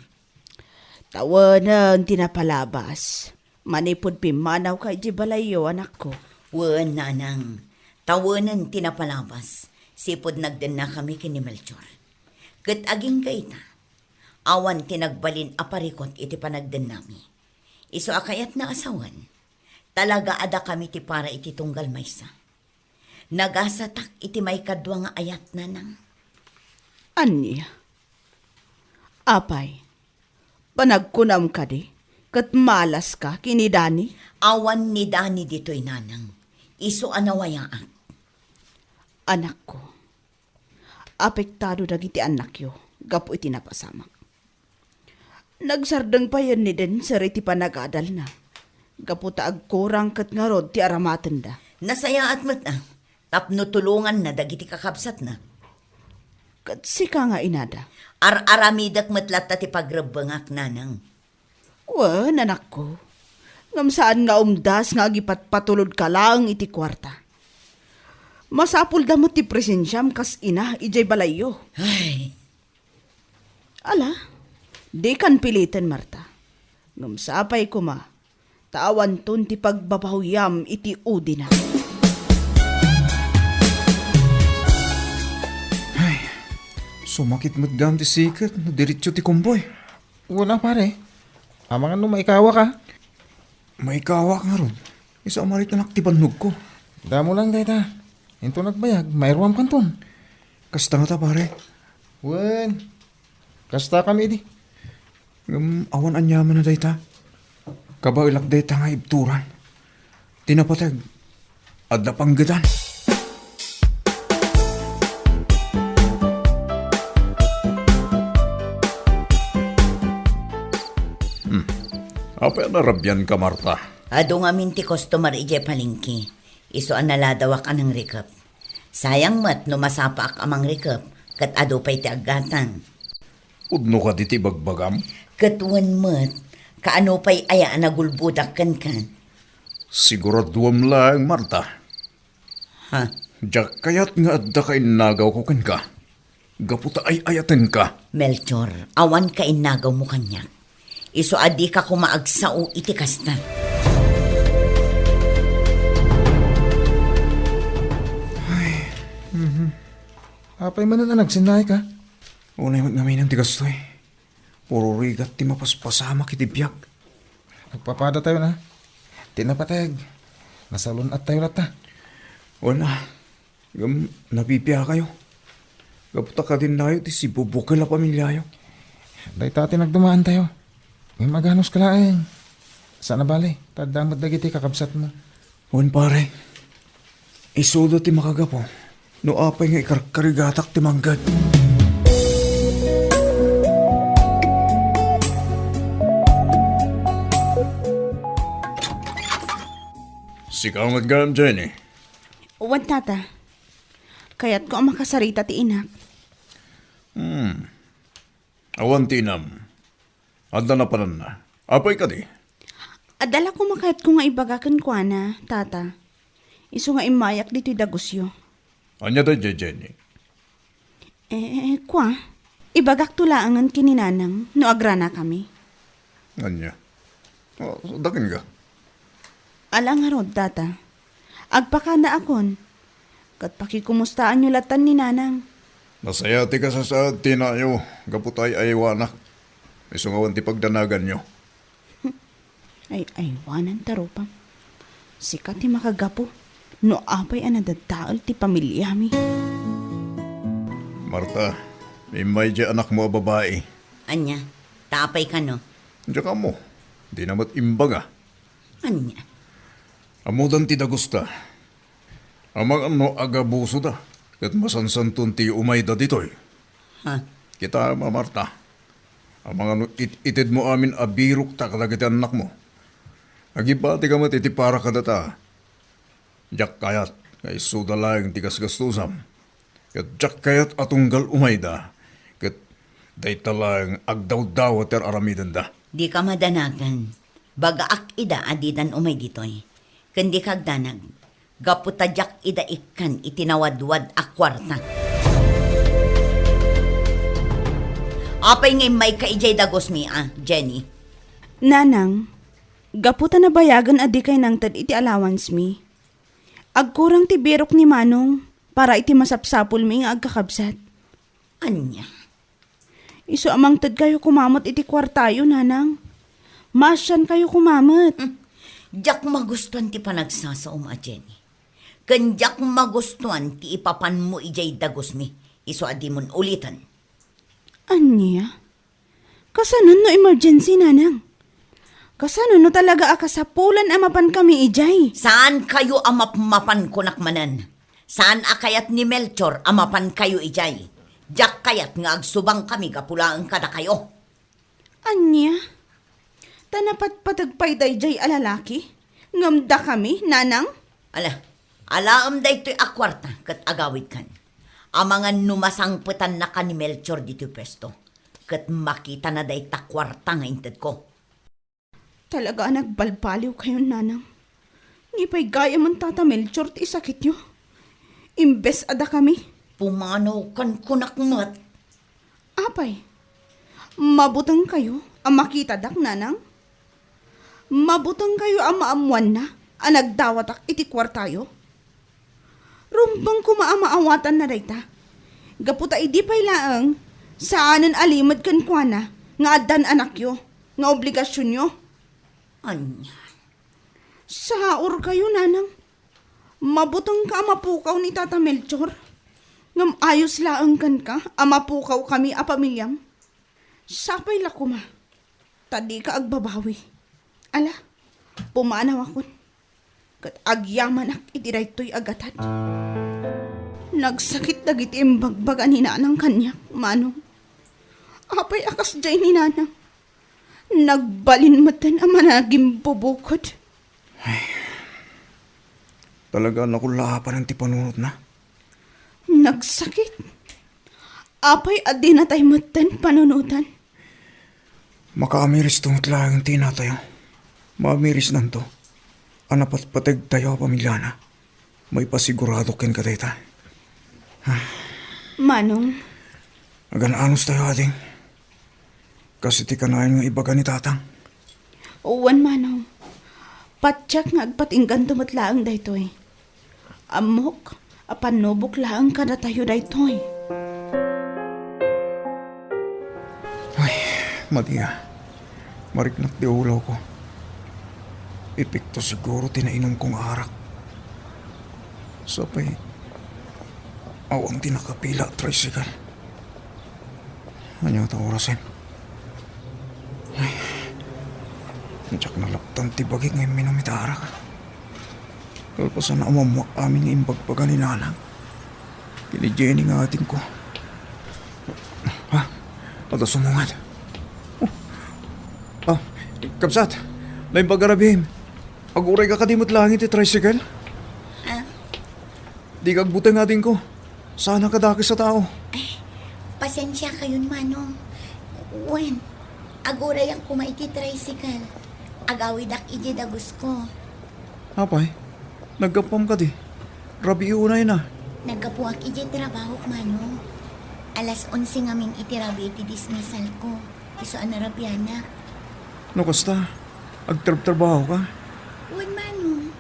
Tawenen ti napalabas. Manipud pimmanawka idiay balayyo, anakko. Wen, nanang. Tawenen ti napalabas. Sipud nagdennakami ken ni Melchor. Ket agingga ita, awan ti nagbalin a parikut iti panagdennami. Isu a kayatna a sawen, talaga a dakami ti para iti tunggal maysa. Nagasatak iti maikadua nga ayat, nanang. Ania? Apay, panagkunam kadi, ket malaska ken ni Dani? Awan ni Dani ditoy, nanang. Isu a nawayaak. Anakko, apektado dagiti annakyo gapu iti napasamak. Nagsardeng payen ni Denser iti panagadalna, gapu ta agkurang ket ngarud ti aramatenda. Nasayaat met, a, tapno tulonganna dagiti kakabsatna. Ket sika nga inada? Ar-aramidek met latta ti pagrebbengak, nanang. Wen, anakko. Ngem saan nga umdas nga agipatpatulodka laeng iti kuarta. Masapulda met ti presensiam kas ina idiay balayyo. Ay. Ala, dikan piliten, Marta. Ngem sapay koma, ta awanton ti pagbabahoyam iti udina. Ay, sumakit met gayam ti siket no diretso ti kumboy. Wen a, pare. Amangan no maikawak a? Maikawak ngarud. Isu a maritanak ti bannogko. Damo lang dayta. Inton agbayag, mairuam kanton. Kasta ngata, pare? Wen, kasta kami idi. Ngem awan aniamanna dayta. Kabaelak dayta nga ibturan. Ti napateg, adda panggetan. Hmm. Apay a narabianka, Marta? Adu ngamin ti customer idiay palengke. Isu a naladawak a nangrikep. Sayang met no masapaak a mangrikep, ket adu pay ti aggatang. Pudno kadi ti ibagbagam? Ket wen met, kaano pay aya a nagulbodak kenka? Siguraduam laeng, Marta. Ha? Diak kayat nga adda kainnagawko kenka. Gapu ta ay-ayatenka. Melchor, awan kainnagawmo kaniak. Isu a dika koma agsao iti kasta. Ay, mhm. Apay manen a nagsennaayka? Unay met ngamin ti gastoy. Puro rigat ti mapaspasamak iti biag. Agpapadatayo na. Ti napateg, nasalun-attayo latta. Wen a, ngem napipiakayo. Gapu ta kadinnayo ti sibubukel a pamiliayo. Dayta ti nagdumaantayo. Ngem aganuska laeng. Saan a bale, ta adda met dagiti kakabsatmo. Wen, pare. Isuda ti makagapu no apay nga ikarkarigatak ti mangged. Sika met gayam, Jenny? Wen, tata. Kayatko a makasarita ti inak. Hmm. Awan ti inam. Adda napananna. Apay kadi? Adda la koma kayatko nga ibaga kenkuana, tata. Isu nga immayak ditoy dagusyo. Ania daydiay, Jenny? Eh, kua, ibagakto laengen ken ni Nanang no agranakami. Ania? Oh, dakin ka? Ala ngarud, tata. Agpakadaakon. Ket pakikumustaanyo latan ni Nanang. Nasaya ti kasasaad ti inayo gapu ta ay-aywanak. Isu nga awan ti pagdanaganyo. Ay-aywanan ta rupam. Sika ti makagapu no apay a nadadael ti pamiliami. Marta, immay diay anakmo a babai. Ania? Ta apay kano? Diak ammo. Dina met imbaga. Ania? Ammodan ti dagusta. Amangan no agabusoda, ket masansanton ti umayda ditoy. Ha? Kitaem a, Marta. Amangan no it-itedmo amin a birokta kadagiti annakmo. Agibatika met iti para kadata. Diak kayat nga isuda laeng ti gasgastusam. Ket diak kayat a tunggal umayda. Ket dayta laeng agdawdawa ti ar-aramidenda. Dika madanagan. Bagaak ida a didan umay ditoy. Ken dika agdanag. Gapu ta diak ida ikkan iti nawadwad a kuarta. Apay nga immayka idiay dagusmi a, Jenny? Nanang, gapu ta nabayagen a dikay nangted iti allowance mi, agkurang ti birok ni Manong para iti masapsapulmi nga agkakabsat. Ania? Isu a mangtedkayo koma met iti kuartayo, Nanang. Maasiankayo koma met. Hmm. Diak magustuan ti panagsasaom a, Jenny. Ken diak magustuan ti ipapanmo idiay dagusmi. Isu a dimon uliten. Ania? Kasano no emergency, Nanang? Kasano no talaga a kasapulan a mapankami idiay? Saankayo a mapmapan, kunak manen. Saan a kayat ni Melchor a mapankayo idiay. Diak kayat nga agsubangkami gapu laeng kadakayo. Ania? Ta napatpateg pay daydiay a lalaki? Ngem dakami, Nanang? Ala, alaem daytoy a kuarta ket agawidkan. Amangan no masangpetannaka ni Melchor ditoy puesto, ket makitana dayta kuarta nga intedko. Talaga a nagbalbaliwkayon, Nanang. Ni pay gayamen Tata Melchor ti isakityo. Imbes a dakami. Pumanawkan, kunak met. Apay, mabutengkayo a makitadak, Nanang? Mabutengkayo a maammoanna a nagdawatak iti kuartayo? Rumbeng koma a maawatanna dayta. Gapu ta idi pay laeng, saanen a limed kenkuana nga addan anakyo nga obligasionyo. Ania? Saurkayo, Nanang. Mabutengka a mapukaw ni Tata Melchor. Ngem ayos laeng kenka a mapukawkami a pamiliam. Sapay la koma ta dika agbabawi. Ala, pumanawakon. Ket agyamanak iti daytoy a gatad. Nagsakit dagiti imbagbaga ni Nanang kaniak, Manong. Apay a kasdiay ni Nanang? Nagbalin metten a managimbubukod. Ay, talaga a nakullaapanen ti panunotna. Nagsakit. Apay a dinatay metten panunotan? Makaamiristo met laeng ti inatayo. Maamirisnanto a napatpategtayo a pamiliana. Maipasigurado kenka dayta. Ah. Manong. Agan-anos tayo, ading. Kas iti kanayon nga ibaga ni Tatang. Wen, Manong. Patiek nga agpatingganto met laeng daytoy. Ammok a pannubok laeng kadatayo daytoy. Ay, Maria, mariknak ti ulawko. Epekto siguro ti nainumko nga arak. Sapay, awan ti nakapila a tricycle. Ania ta orasen? Ay, diak nalaptan ti bagi nga imminum iti arak. Kalpasan a umammoak amin nga imbagbaga ni Nanang ken ni Jenny nga adingko. Ha? Adda sumungad. Oh. Ah, kabsat, naimbag a rabiim. Agurayka kadi met laeng iti tricycle? Ah? Dika agbuteng, adingko. Saan a kadakes a tao. Ay, pasensiakayon, Manong. Wen, agurayak koma iti tricycle. Agawidak idiay dagusko. Apay, naggapuam kadi? Rabii unayna. Naggapuak idiay trabahok, Manong. Alas onse ngamin iti rabii ti dismissalko. Isu a narabianak. No kasta, agtrabtrabahoka? Wen, Manong.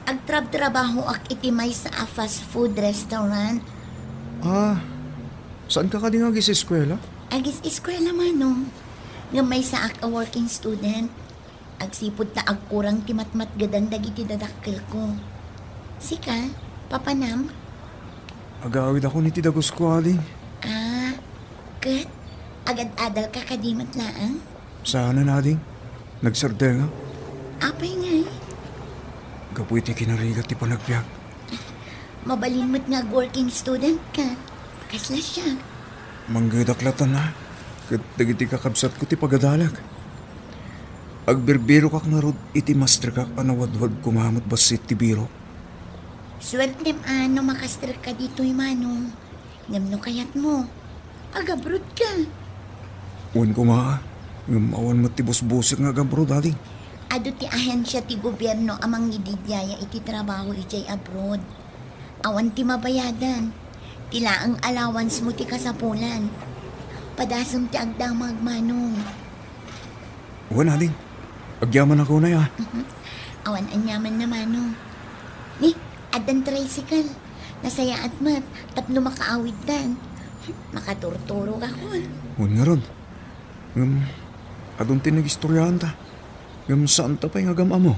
Agtrabtrabahoak iti maysa a fast food restaurant. Ah, saanka kadi nga agis-eskuela? Agis-eskuela, Manong. Ngem maysaak a working student. Agsipud ta agkurang ti matmatgedan dagiti dadakkelko. Sika, papanam? Agawidakon iti dagusko, ading. Ah, ket agad-adalka kadi met laeng? Saanen, ading. Nagsardengak. Apay ngay? Gapu iti kinarigat ti panagbiag. Mabalin met nga ag-working student ka. Kasla siak. Manggedak latta, ket dagiti kakabsatko ti pagadalag. Agbirbirokak ngarud iti masterkak a nawadwad koma met bassit ti birok. Suertem a no makasterka ditoy, Manong. Ngem no kayatmo, agabrodka. Wen koma, ngem awan met ti busbusik nga agabroad, ading. Adu ti ahensia ti gobierno a mangididiaya iti trabaho idiay abroad. Awan ti mabayadan. Ti laeng allowance mo ti kasapulan. Padasem ti agdamag, Manong. Wen, ading. Agyamanak unay, a. Mhm. Awan aniamanna, Manong. Ni, addan tricycle. Nasayaat met tapno makaawidtan. Makaturturogakon. Wen ngarud. Ngem, adun ti nagistoryaanta. Ngem, saanta pay nga agam-ammo.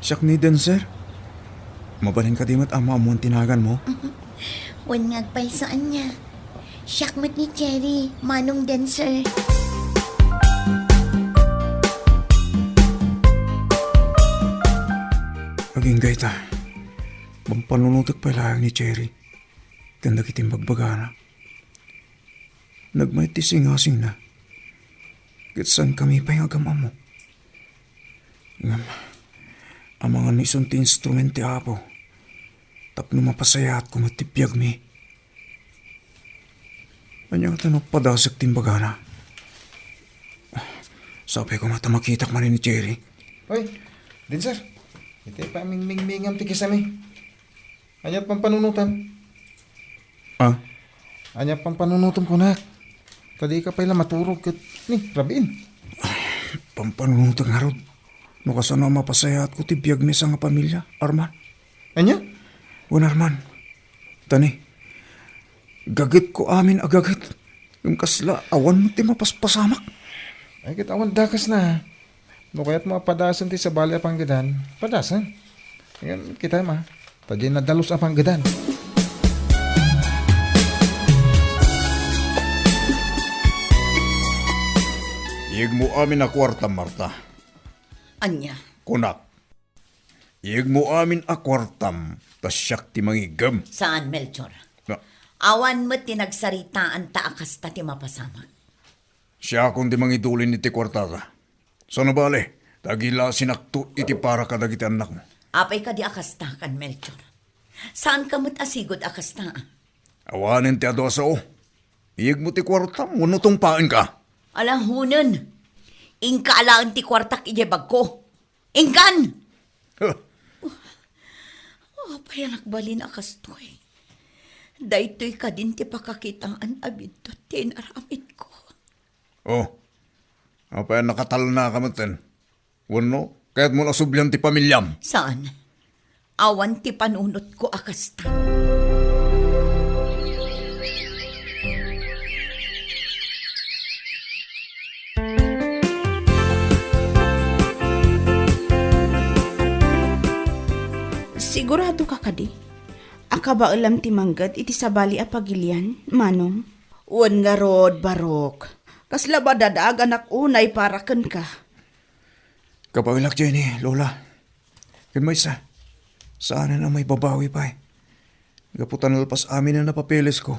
Siak ni Dancer. Mabalin kadi met a maammuan ti naganmo? Wen nga agpayso ania. Siak met ni Cherry, Manong Dancer. Agingga ita, pampanunotek pay laeng ni Cherry ken dagiti imbagbagana. Nagmayat ti singasingna, ket saankami pay nga agam-ammo. Ngem, amangan no isun ti instrumento ti Apo tapno mapasayaatko met ti biagmi. Ania ngata no padasek ti imbagana? Sapay koma ta makitak manen ni Cherry. Hoy, Dancer, iti pamingmingmingam ti kisami. Ania pampanunotam? Ah? Ania pampanunotam kunak? Ta dika pay la maturog ket, ni, rabiin. Pampanunotek ngarud. No kasano a mapasayaatko ti biagmi a sangapamilya, Arman. Ania? Wen, Arman. Ta ni, gagetko amin a gaget. Ngem kasla, awan met ti mapaspasamak. Ay, ket awan dakesna. No kayatmo a padasen ti sabali a panggedan, padasen. Ngem, kitaem a, ta diay nadalus a panggedan. Iyegmo amin a kuartam, Marta. Ania? Kunak, iyegmo amin a kuartam, ta siak ti mangiggem. Saan, Melchor. Na- Awan met ti nagsaritaanta a kasta ti mapasamak. Siakon ti mangidulin iti kuartata. Saan a bale, ta agilasinakto iti para kadagiti annakmo. Apay kadi a kastakan, Melchor? Saanka met a sigud a kasta? Awanen ti adu a sao. Iyegmo ti kuartam wenno tungpaenka. Ala, hunen. Inka alaen ti kuartak idiay bagko. Inkan! Huh. Apay a nagbalin a kastoy? Daytoy kadin ti pakakitaan a biddut ti inaramidko. Oh, apay a nakatalnaka metten? Wenno, kayatmo a sublian ti pamiliam? Saan. Awan ti panunotko a kasta. Sigurado ka kadi a kabaelam ti mangged iti sabali a pagilian, Manong? Wen ngarud, Barok. Kasla madanaganak unay para kenka. Kabaelak, Jenny, Lola. Ken maysa, saanen a maibabawi pay. Gapu ta nalpas amin a napapelesko.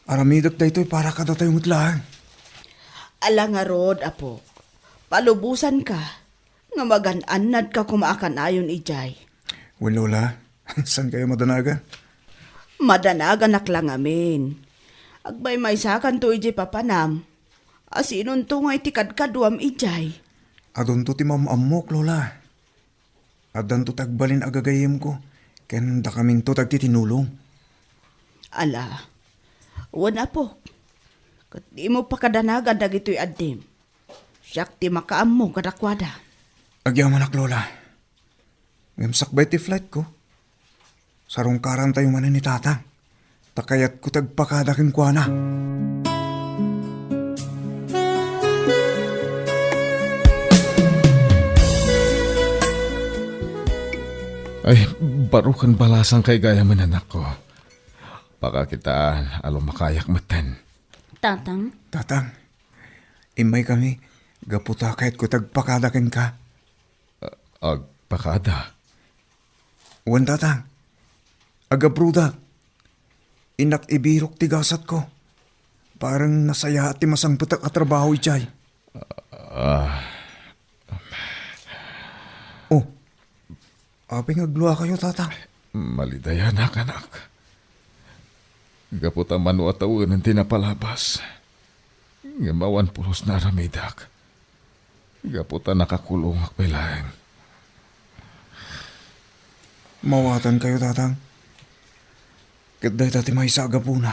Aramidek daytoy para kadatayo met laeng. Ala ngarud, apok. Palubosanka nga magan-annadka koma a kanayon idiay. Wen, Lola, saankayo madanagan? Madanaganak la ngamin. Agmaymaysakanto idiay papanam. Asinonto nga iti kadkaduam idiay? Adunto ti maam-ammok, Lola. Addanto ti agbalin a gagayyemko, ken dakaminto ti agtitinulong. Ala, wen, apok, ket dimo pakadanagan dagitoy addim. Siak ti makaammo kadakuada. Agyamanak, Lola. Ngem sakbay ti flightko, sarungkarantayo manen ni Tatang. Ta kayatko ti agpakada kenkuana. Ay, baro ken balasangka gayam, anakko. Pakakitaan a lumakayak metten. Tatang? Tatang, immaykami gapu ta kayatko ti agpakada kenka. Agpakada? Wen, Tatang. Agabrodak. Innak ibirok ti gasatko. Parang nasayaat ti masangpetak a trabaho idiay. Ah. Oh, apay nga agluakayo, Tatang? Malidayanak, anak. Gapu ta mano a tawenen ti napalabas. Ngem awan pulos nga aramidak. Gapu ta nakakulongak pay laeng. Mawatankayo, Tatang. Ket dayta ti maysa a gapuna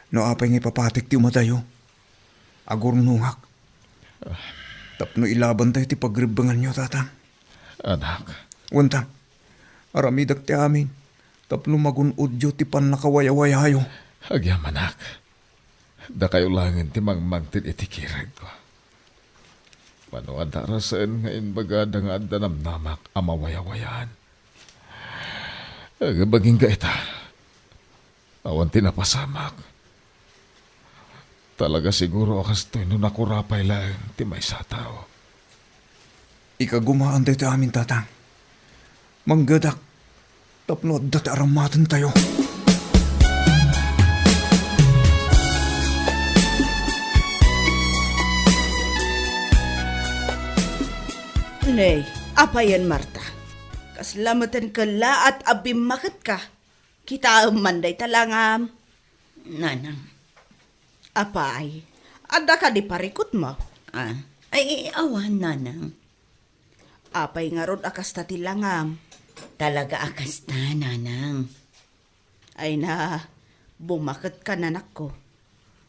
no apay nga ipapatik ti umadayo. Agurnongak tapno ilabantayo ti pagrebbenganyo, Tatang. Anak. Wen, Tang. Aramidak ti amin tapno magun-odyo ti pannakawayawayayo. Agyamanak. Dakayo laengen ti mangmangted iti kiredko. Mano a darasen nga imbagada nga adda namnamak a mawayawayaan. Agabagingga ita. Awan ti napasamak. Talaga siguro a kastoy no nakurapay laeng ti maysa a tao. Ikagumaan daytoy amin, Tatang. Manggedak tapno adda ti arammatentayo. Nay, apayen, Marta? Kasla meten kellaat a bimmaketka. Kitaem man dayta langam. Nanang. Apay, adda kadi parikutmo? Ah, ay, awan, Nanang. Apay ngarud a kasta ti langam? Talaga a kasta, Nanang. Ay na, bumaketka, nanakko.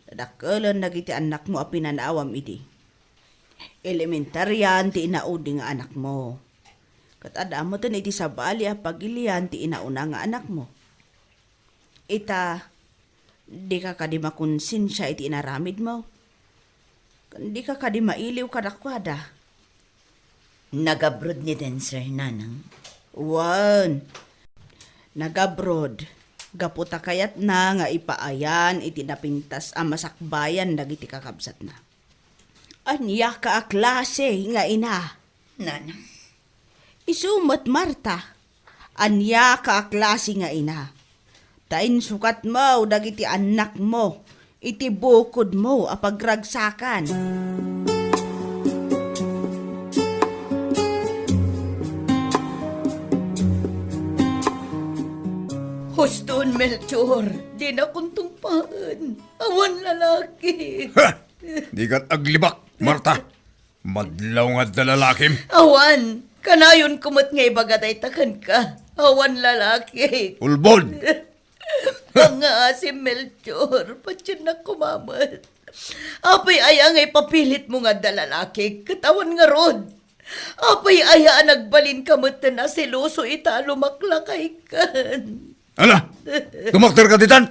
Dadakkelen dagiti annakmo a pinanaawam idi. Elementarian ti inaudi nga anakmo. Ket adda metten iti sabali a pagilian ti inauna nga anakmo. Ita, dika kadi makonsensia iti inaramidmo? Ken dika kadi mailiw kadakuada? Nagabroad ni Denser, Nanang. Wen, nagabroad gapu ta kayatna nga ipaayan iti napintas a masakbayan dagiti kakabsatna. Ania ka a klase nga ina? Nanang. Isu met, Marta. Ania ka a klase nga ina? Ta insukatmo dagiti annakmo iti bukodmo a pagragsakan. Huston, Melchor, dinakon tungpaen. Awan lalaki. Ha! Dikat aglibak, Marta. Madlaw nga adda lalakim. Awan, kanayonko met nga ibaga dayta kenka. Awan lalaki. Ulbod! Pangngaasim, Melchor, patiennak koma met. Apay aya nga ipapilitmo nga adda lalaki, ket awan ngarud? Apay aya a nagbalinka metten a seloso ita a lumaklakaykan? Ala, tumakderka ditan.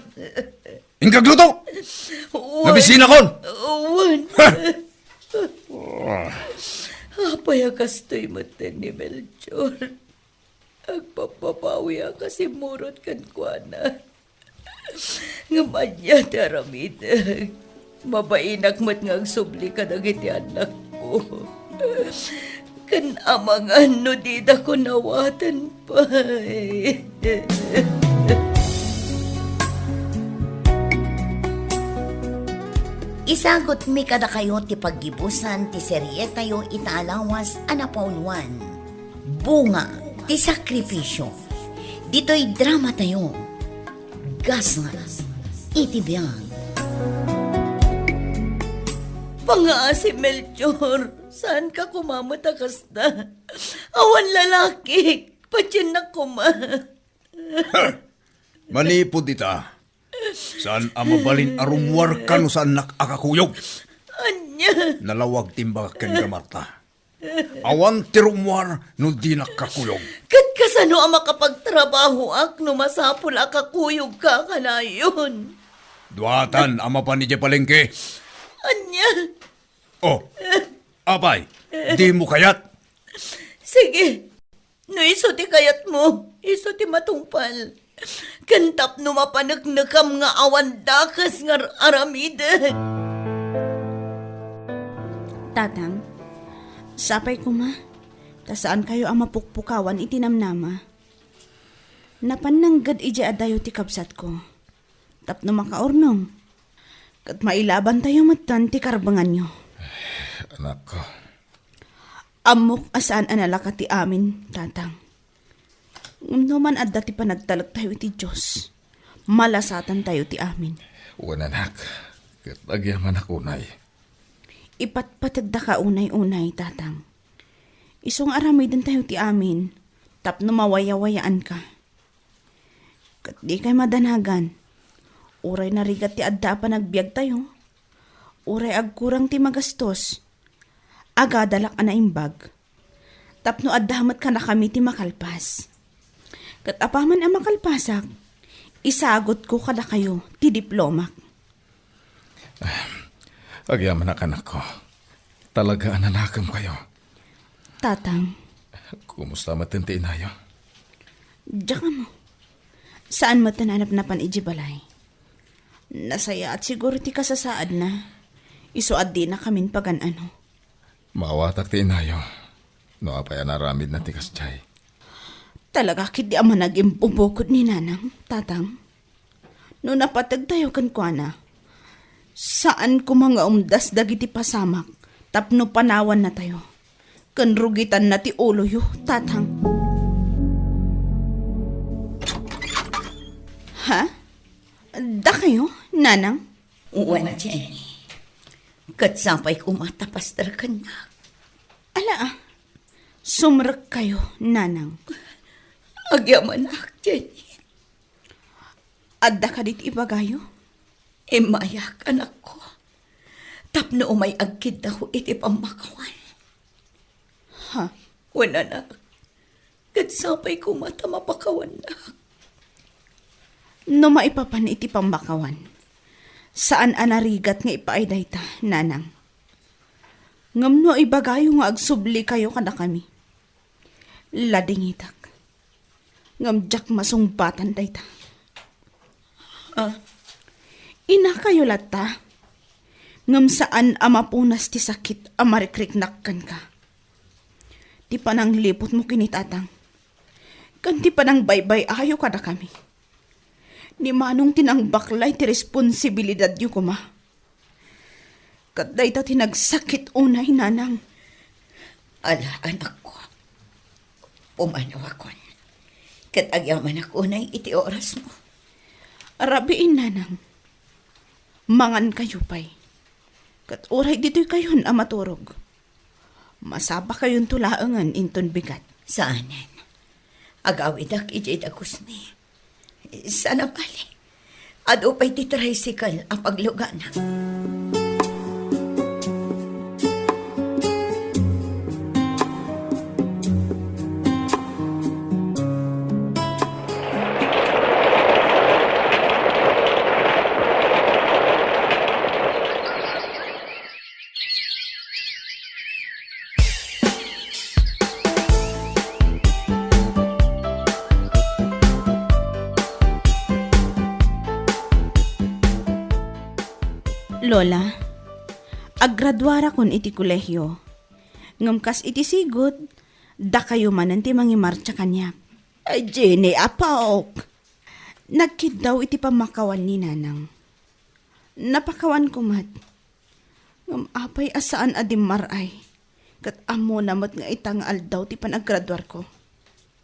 Inka agluto. Wen. Nabisinakon. Wen. Ha! Apay a kastoy metten ni Melchor? Agpappabawi a kasimmurot kenkuana. Ngem ania ti aramidek? Mabainak met nga agsubli kadagiti annakko. Ken amangan no didako nawaten pay. Isagutmi kadakayo ti paggibusan ti serietayo ita a lawas a napauluan, Bunga ti Sakripisio. Ditoy dramatayo, Gasat iti Biag. Pangngaasim, Melchor, saanka koma met a kasta? Awan lalaki, patiennak koma. Manipud ita, saan a mabalin a rummuarka no saannak a kakuyog. Ania? Nalawag ti imbagak kenka, Marta. Awan ti rummuar no dinak kakuyog. Ket kasano a makapagtrabahoak no masapul a kakuyogka kanayon? Duatan a mapan idiay palengke. Ania? Oh, apay, dimo kayat? Sige, no isu ti kayatmo, isu ti matungpal. Ken tapno mapaneknekam nga awan dakes nga ar-, aramidek. Tatang, sapay koma, ta saankayo a mapukpukawan iti namnama. Napan nangged idiay adayo ti kabsatko tapno makaurnong. Ket mailabantayo metten ti karbenganyo. Anakko, Ammok a saan a nalaka ti amin, Tatang. Ngem no man adda ti panagtalektayo iti Dios, malasatantayo ti amin. Wen, anak, ket agyamanak unay. Ipatpategdaka unay-unay, Tatang. Isu nga aramidentayo ti amin tapno mawayawayaanka. Ket dikay madanagan. Uray narigat ti adda a panagbiagtayo, uray agkurang ti magastos, agadalak a naimbag. Tapno adda met kadakami ti makalpas. Ket apaman a makalpasak, isagutko kadakayo ti diplomak. Agyamanak, anakko. Talaga a nanakemkayo. Tatang. Kumusta met ti inayo? Diak ammo. Saan met a nanapnapan idiay balay. Nasayaat siguro ti kasasaadna. Isu a dinakamin pagan-ano. Maawatak ti inayo no apay a naaramidna ti kasdiay. Talaga ketdi a managimbubukod ni Nanang, Tatang. No napategtayo kenkuana, saan koma nga umdas dagiti pasamak tapno panawannatayo ken rugitanna ti uloyo, Tatang. Ha? Dakayo, Nanang? Wen, Jenny. Ket sapay koma ta paster kaniak. Ala, ah. Sumrekkayo, Nanang. Agyamanak, Jenny. Adda kadi ti ibagayo? Immayak, anakko. Tapno umay agkiddaw iti pammakawan. Ha? Wen, anak. Ket sapay koma ta mapakawannak. No maipapan iti pammakawan, saan a narigat nga ipaay dayta, Nanang. Ngem no ibagayo nga agsublikayo kadakami, ladingitak. Ngem diak masungbatan dayta. Ah. Inakayo latta, ngem saan a mapunas ti sakit a marikriknak kenka. Ti panangliputmo ken ni Tatang, ken ti panangbay-bay-ayo kadakami. Ni Manong ti nangbaklay ti responsibilidadyo koma. Ket dayta ti nagsakit unay, Nanang. Ala, anakko. Pumanawakon. Ket agyamanak unay iti orasmo. Rabiin, Nanang. Mangankayo pay. Ket uray ditoykayon a maturog, masapakayonto laengen inton bigat. Saanen. Agawidak idiay dagus ni. Saan a bale. Adu pay ti tricycle a pagluganak. Lola, aggraduarakon iti kolehio. Ngem kas iti sigud, dakayo manen ti mangimartsa kaniak. Ay, Jenny, apok! Nagkiddaw iti pammakawan ni Nanang. Napakawanko met. Ngem apay a saan a dimmar-ay, ket ammona met nga ita nga aldaw ti panagraduarko.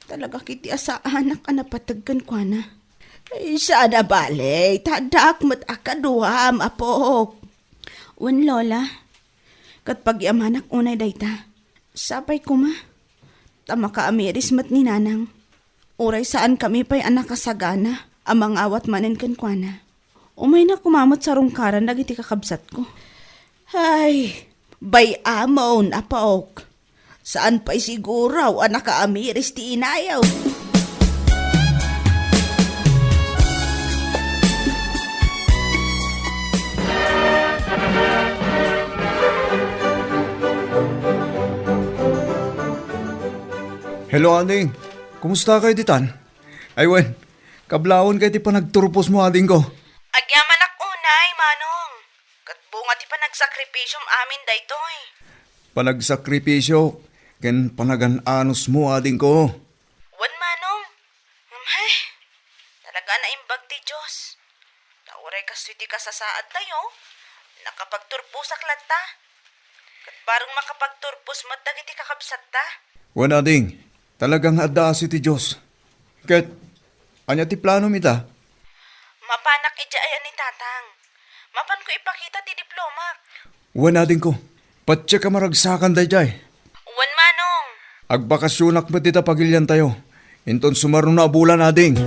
Talaga ketdi a saanak a napateg kenkuana. Ay, saan a bale, ta addaak met a kaduam, apok. Wen, Lola, ket pagyamanak unay dayta. Sapay koma, ta makaamiris met ni Nanang. Uray saankami pay a nakasagana a mangawat manen kenkuana. Umayna koma met sarungkaran dagiti kakabsatko. Ay, bay-amon, apok. Saan pay siguro a nakaamiris ti inayo. Hello, ading. Kumusta kayo ditan? Ay, wen, kablaon kayo ti panagturposmo, adingko. Agyamanak unay, Manong. Ket bunga ti panagsakripisyom amin daytoy. Panagsakripisyo ken panagan-anosmo, adingko. Wen, Manong. Ngem, hay, talaga a naimbag ti Dios. Ta uray kastoy ti kasasaadtayo, nakapagturposak latta. Ket bareng makapagturpos met dagiti kakabsatta. Wen, ading, talaga nga adda asi ti Dios. Ket ania ti planom ita? Mapanak idiay a ni Tatang. Mapanko ipakita ti diplomak. Wen, adingko, patiek a maragsakan daydiay. Wen, Manong. Agbakasionak met ita pagiliantayo. Inton sumaruno a bulan, ading.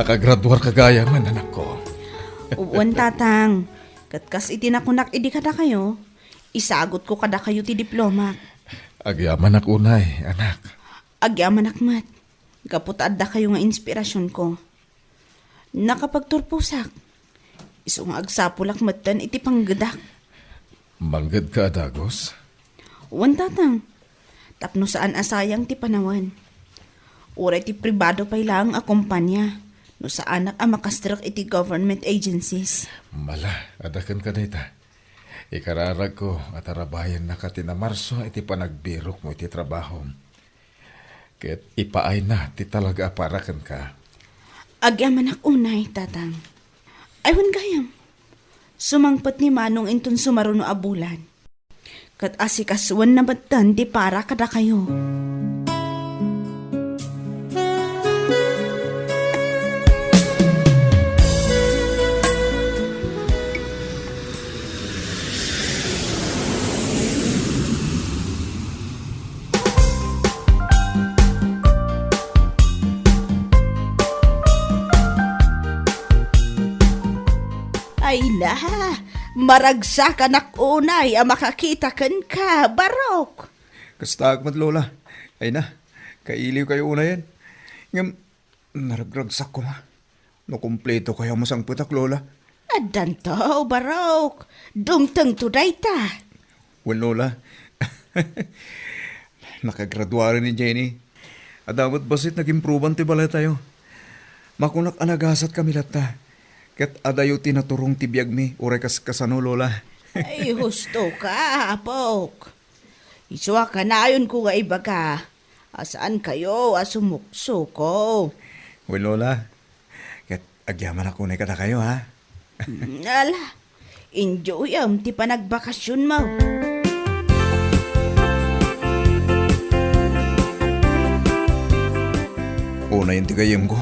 Nakagraduarka gayam, anakko. Wen, Tatang. Ket kas iti nakunak idi kadakayo, isagutko kadakayo ti diplomak. Agyamanak unay, anak. Agyamanak met, gapu ta addakayo nga inspirasionko. Nakapagturposak. Isu nga agsapulak metten iti panggedak. Manggedka a dagus? Wen, Tatang. Tapno saan a sayang ti panawen. Uray ti pribado pay laeng a kompania, no saanak a makastrek iti government agencies. Mala, adda kenka dayta. Ikararagko a tarabayennaka ti namarso iti panagbirokmo iti trabahom. Ket ipaayna ti talaga a para kenka. Agyamanak unay, Tatang. Ay, wen gayam. Sumangpet ni Manong inton sumaruno a bulan. Ket asikasuenna metten ti para kadakayo. Ay na, maragsakanak unay a makakita kenka, Barok. Kastaak met, Lola. Ay na, kailiwkayo unayen. Ngem, naragragsak koma. No kumpleto kaya masangpetak, Lola? Addanto, Barok. Dumtengto dayta. Wen, Lola. Nakagraduaren ni Jenny. Adda met bassit nagimproban ti balaytayo. Makunak a nagasatkami latta. Ket adayo ti naturong ti biagmi, uray kas-, kasano, Lola? Ay, husto ka, apok. Isu a kanayonko nga ibaga a saankayo a sumuksuko. Wen, Lola, ket agyamanak unay kadakayo, ha? Mm, ala, enjoyem ti panagbakasionmo. Unayen ti gayyemko.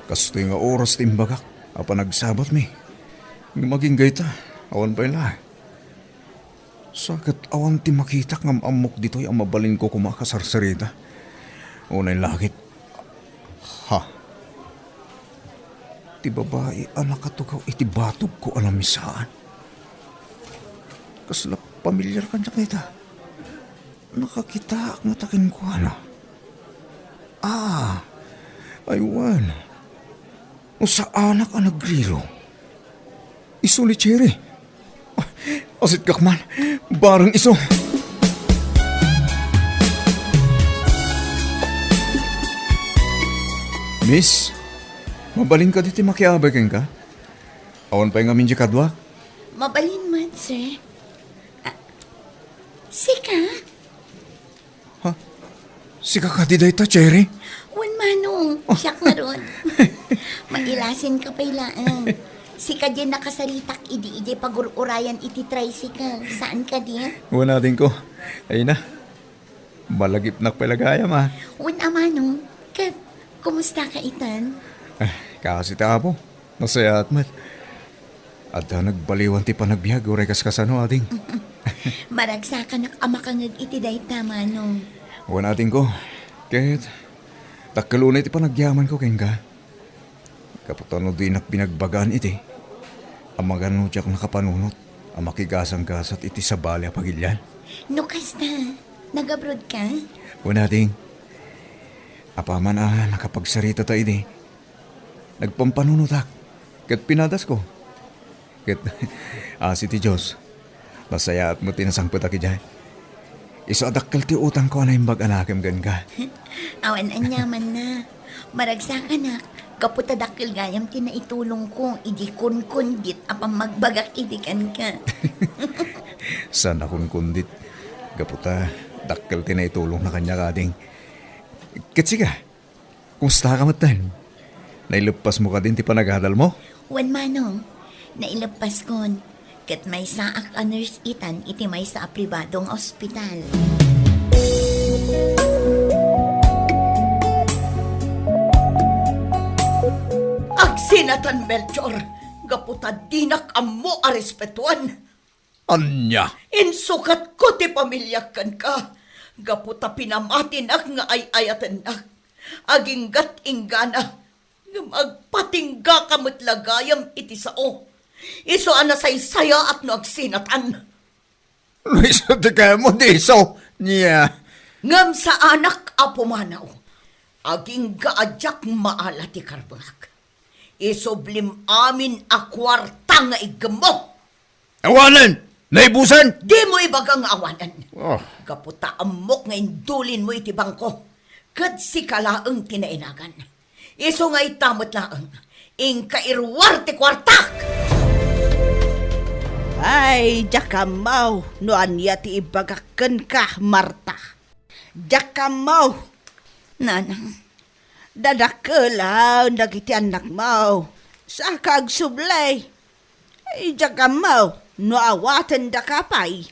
Kastoy nga oras ti imbagak a panagsabatmi. Ngem agingga ita, awan pay la. Sa ket awan ti makitak nga am-ammok ditoy a mabalinko koma a kasarsarita. Unay la ket, ha? Ti babai a nakatugaw iti batogko a namisaan. Kasla pamilyar kaniak ita. Nakakitaak ngata kenkuana. Ah, ay wen. No saanak a nagrilo. Isu ni Cherry. Ah, asitkak man. Bareng isu. Miss, mabalin kadi ti makiabay kenka? Awan pay ngamin diay kaduak? Mabalin met, sir. Ah, sika? Ha? Sika kadi dayta, Cherry? Wen, Manong, siak ngarud. Mailasinka pay laeng. Sika diay nakasaritak idi idiay pagur-urayan iti tricycle. Saan kadi? Wen, adingko. Ay na. Malagipnak pay la gayam, a. Wen a, Manong. Ket, kumustaka itan? Ah, kaasi ti Apo. Nasayaat met. Adda nagbaliwan ti panagbiag, uray kas kasano, ading. Maragsakanak a makangngeg iti dayta, Manong. Wen, adingko. Ket, dakkel unay ti panagyamanko kenka. Gapu ta no dinak binagbagaan iti, a magano diak nakapanunot a makigasanggasat iti sabali a pagilian. No kasta, nagabrodka? Wen, ading. Apaman a nakapagsaritata idi, nagpampanunotak ket pinadasko. Ket, asi ti Dios, nasayaat met ti nasangpetak idiay. Isu a dakkel ti utangko a naimbag a nakem kenka. Awan aniamanna. Maragsakanak, gapu ta dakkel gayam ti naitulongko idi kunkundit a pammagbagak idi kenka. Saan a kunkundit, gapu ta dakkel ti naitulongna kaniak, ading. Ket sika, kumustaka metten? Naileppasmo kadin ti panagadalmo? Wen, Manong. Naileppaskon. Ket maysaak a nurse itan iti maysa a pribado nga ospital. Agsinatan, Melchor, gapu ta dinak ammo a respetuan. Ania? Insukatko ti pamiliak kenka, gapu ta pinamatinak nga ay-ayatennak. Aginggat inggana, ngem agpatinggaka met la gayam iti sao. Isu a nasaysayaat no agsinatan. No isu ti kayatmo, di isu. Nia. Ngem saanak a pumanaw. Agingga a diak maala ti karburak. Isublim amin a kuarta nga iggemmo. Awanen! Naibusen! Dimo ibaga nga awanen. Oh. Gapu ta ammok nga indulinmo iti bangko. Ket sika laeng ti nainagan. Isu nga ita met laeng, inka iruar ti kuartak! Ay, diak ammo no ania ti ibagak kenka, Marta. Diak ammo. Nanang, dadakkel dagiti annakmo. Saka agsubli. Ay, diak ammo no awatendaka pay.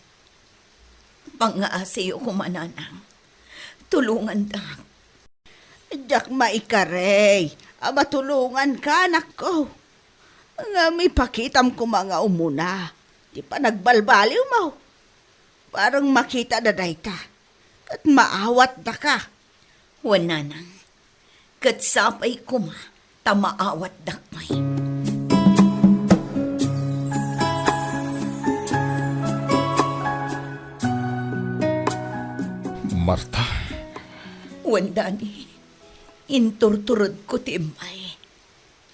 Pangngaasiyo koma, Nanang. Tulongandak. Diak maikari a matulonganka, anakko. Ngem ipakitam koma nga umuna ti panagbalbaliwmo. Bareng makitada dayta, ket maawatdaka. Wen, Nanang, ket sapay koma ta maawatdak pay. Marta? Wen, Dani, inturturedko ti immay.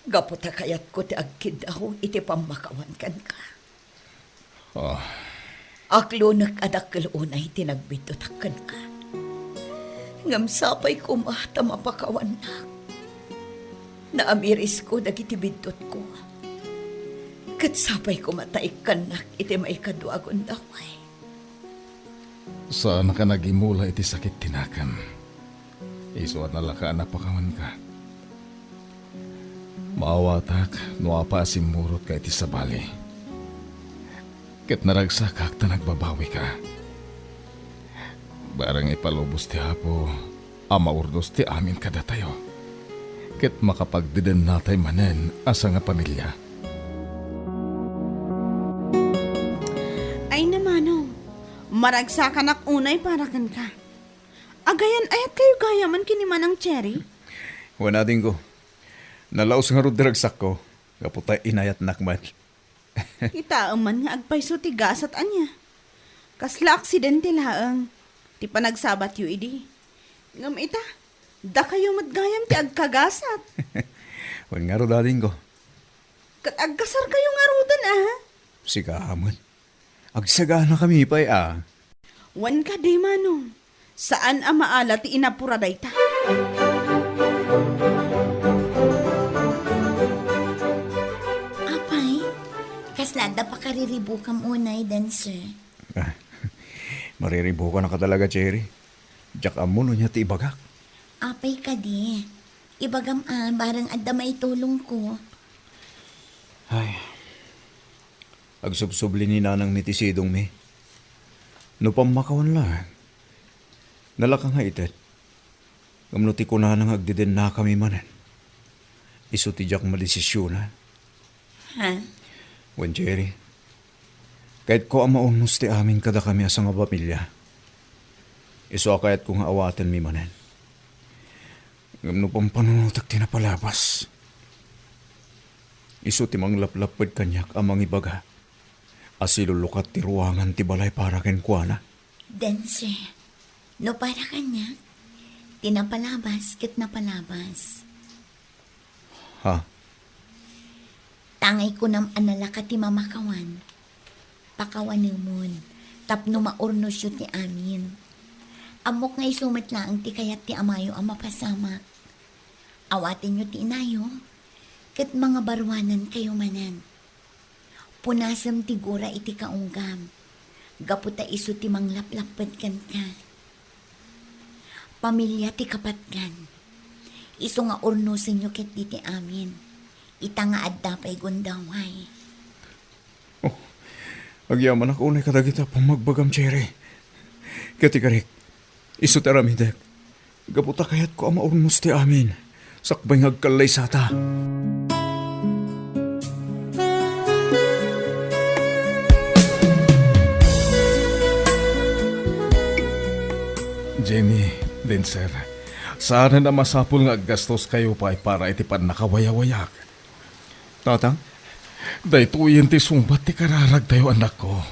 Gapu ta kayatko ti agkiddaw iti pammakawan kenka. Ah. Aklonek a dakkel unay ti nagbiddutak kenka. Ngem sapay koma ta mapakawannak. Naamirisko dagiti biddutko. Ket sapay koma ta ikkannak iti maikadua a gundaway. Saanka nagimula iti sakit ti nakem. Isu a nalaka a napakawanka. Maawatak no apay a simmurotka iti sabali. Ket naragsakak ta nagbabawika. Bareng ipalubos ti Apo a maurnos ti amin kadatayo. Ket makapagdedennatay manen a sangapamilia. Ay, namano, maragsakanak unay para kenka. Agayan-ayatkayo gayamen ken ni Manang Cherry? Wen, adingko. Nalaus ngarud ti ragsakko, gapu ta inayatnak met. Kitaem man nga agpayso ti gasat ania. Kasla aksidente laeng ti panagsabatyo idi. Ngem ita, dakayo met gayam ti agkagasat. Wen ngarud, adingko. Ket agkasarkayo ngaruden, a? Sika met. Agsaganakami pay, a. Wen kadi, Manong, saan a maala ti inapura dayta. Apay, kasla adda pakariribukam unay, Dancer? Ah, mariribukanaka talaga, Cherry. Diak ammo no ania ti ibagak. Apay kadi, ibagam a, bareng adda maitulongko. Ay, agsubsubli ni nanangmi ti sidongmi. No pammakawan laeng, nalaka nga ited. Ngem no ti kunana nga agdedennakami manen, isu ti diak madesisionan. Ha? Wen, Cherry, kayatko a maurnos ti amin kadakami a sangapamilia. Isu a kayatko nga awatenmi manen. Ngem no pampanunotek ti napalabas, isu ti manglaplapped kaniak a mangibaga a silulukat ti ruangan ti balay para kenkuana. Dancer, no para kaniak, ti napalabas ket napalabas. Ha? Tangay kunam a nalaka ti mamakawan. Pakawanemon, tapno maurnosyo ti amin. Ammok nga isu met laeng ti kayat ti amayo a mapasamak. Awatenyo ti inayo, ket mangabaruanankayo manen. Punasem ti gura iti kaunggam, gapu ta isu ti manglaplapped kenka. Pamilia ti kapatgan. Isu nga urnosenyo ketdi ti amin, ita nga adda pay gundaway. Oh, agyamanak unay kadagiti a pammagbagam, Cherry. Ket ikarik, isu ti aramidek. Gapu ta kayatko a maurnos ti amin, sakbay nga agkallaysata. Jenny, Denser, saanen a masapul nga aggastoskayo pay para iti pannakawayawayak. Tatang? Daytoyen ti sungbat ti kararagtayo, anakko.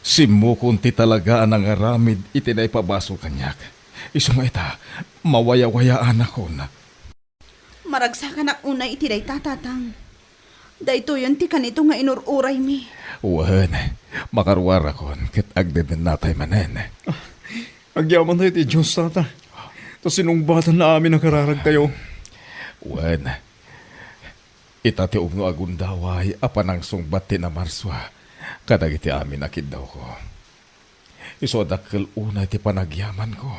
Simmukon ti talaga a nangaramid iti naipabasol kaniak. Isu nga ita, mawayawayaanakon. Maragsakanak unay iti dayta, Tatang. Daytoyen ti kanito nga inur-uraymi. Wen, makaruarakon ket agdedennatay manen. Agyamantayo iti Dios, Tata. Ta sinungbatanna amin a kararagtayo. Wen, ita ti umno a gundaway a panangsungbat ti namarsua kadagiti amin a kiddawko. Isu a dakkel unay ti panagyamanko.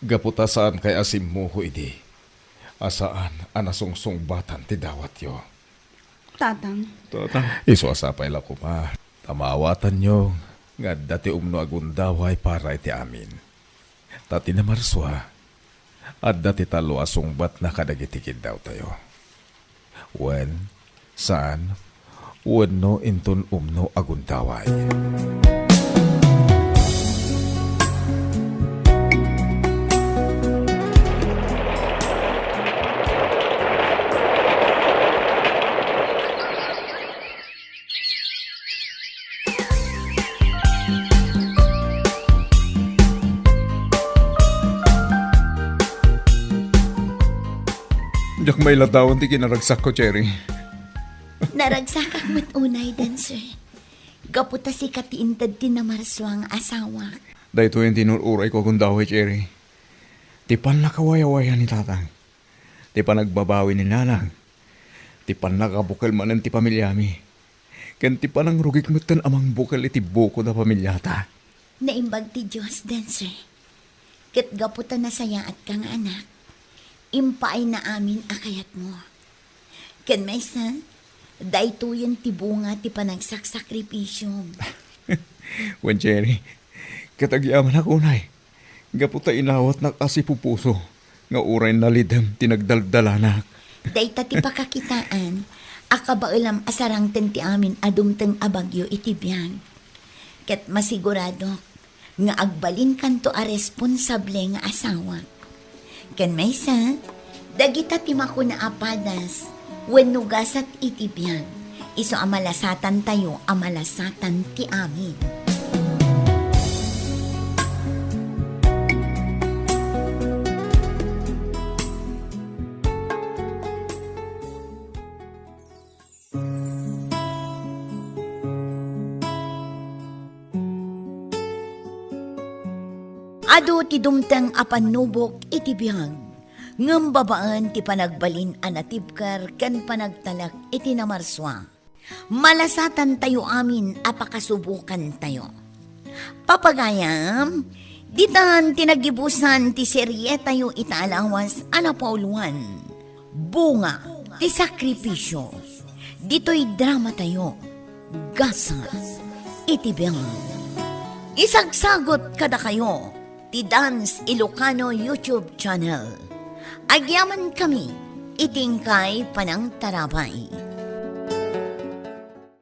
Gapu ta saankay a simmuko idi a saan a nasungsungbatan ti dawatyo. Tatang. Tatang. Isu a sapay la koma ta maawatanyo nga adda ti umno a gundaway para iti amin. Ta ti namarsua, adda ti tallo a sungbatna kadagiti kiddawtayo. Wen, saan, wenno inton umno a gundaway. Diak mailadawan ti kinaragsakko, Cherry. Naragsakak met unay, Denser. Gapu ta sika ti inted ti namarsua nga asawak. Daytoyen ti inur-urayko a gundaway, Cherry. Ti pannakawayawayan ni Tatang. Ti panagbabawi ni Nanang. Ti pannakabukel manen ti pamiliami. Ken ti panangrugik metten a mangbukel iti bukod a pamiliata. Naimbag ti Dios, Denser. Ket gapu ta nasayaatka nga anak, impaayna amin a kayatmo. Ken maysa, daytoyen ti bunga ti panagsaksakripisom. Wen, Cherry, ket agyamanak unay, gapu ta inawatnak a sipupuso nga uray nalidem ti nagdaldalanak. Dayta ti pakakitaan a kabaelam a sarangten ti amin a dumteng a bagyo iti biag. Ket masiguradok nga agbalinkanto a responsable nga asawa. Ken maysa, dagita ti makuna a padas wenno gasat iti biag, isu a malasatantayo a malasatan ti amin. Adu ti dumteng a pannubok iti biag, ngem babaen ti panagbalin a natibker ken panagtalek iti namarsua, malasatantayo amin a pakasubokantayo. Papagayam, ditan ti nagibusan ti serietayo ita a lawas a napauluan, Bunga ti Sakripisio. Ditoy dramatayo, Gasat iti Biag. Isagsagut kadakayo ti Dance Ilocano YouTube channel. Agyamankami iti inkay panangtarabay.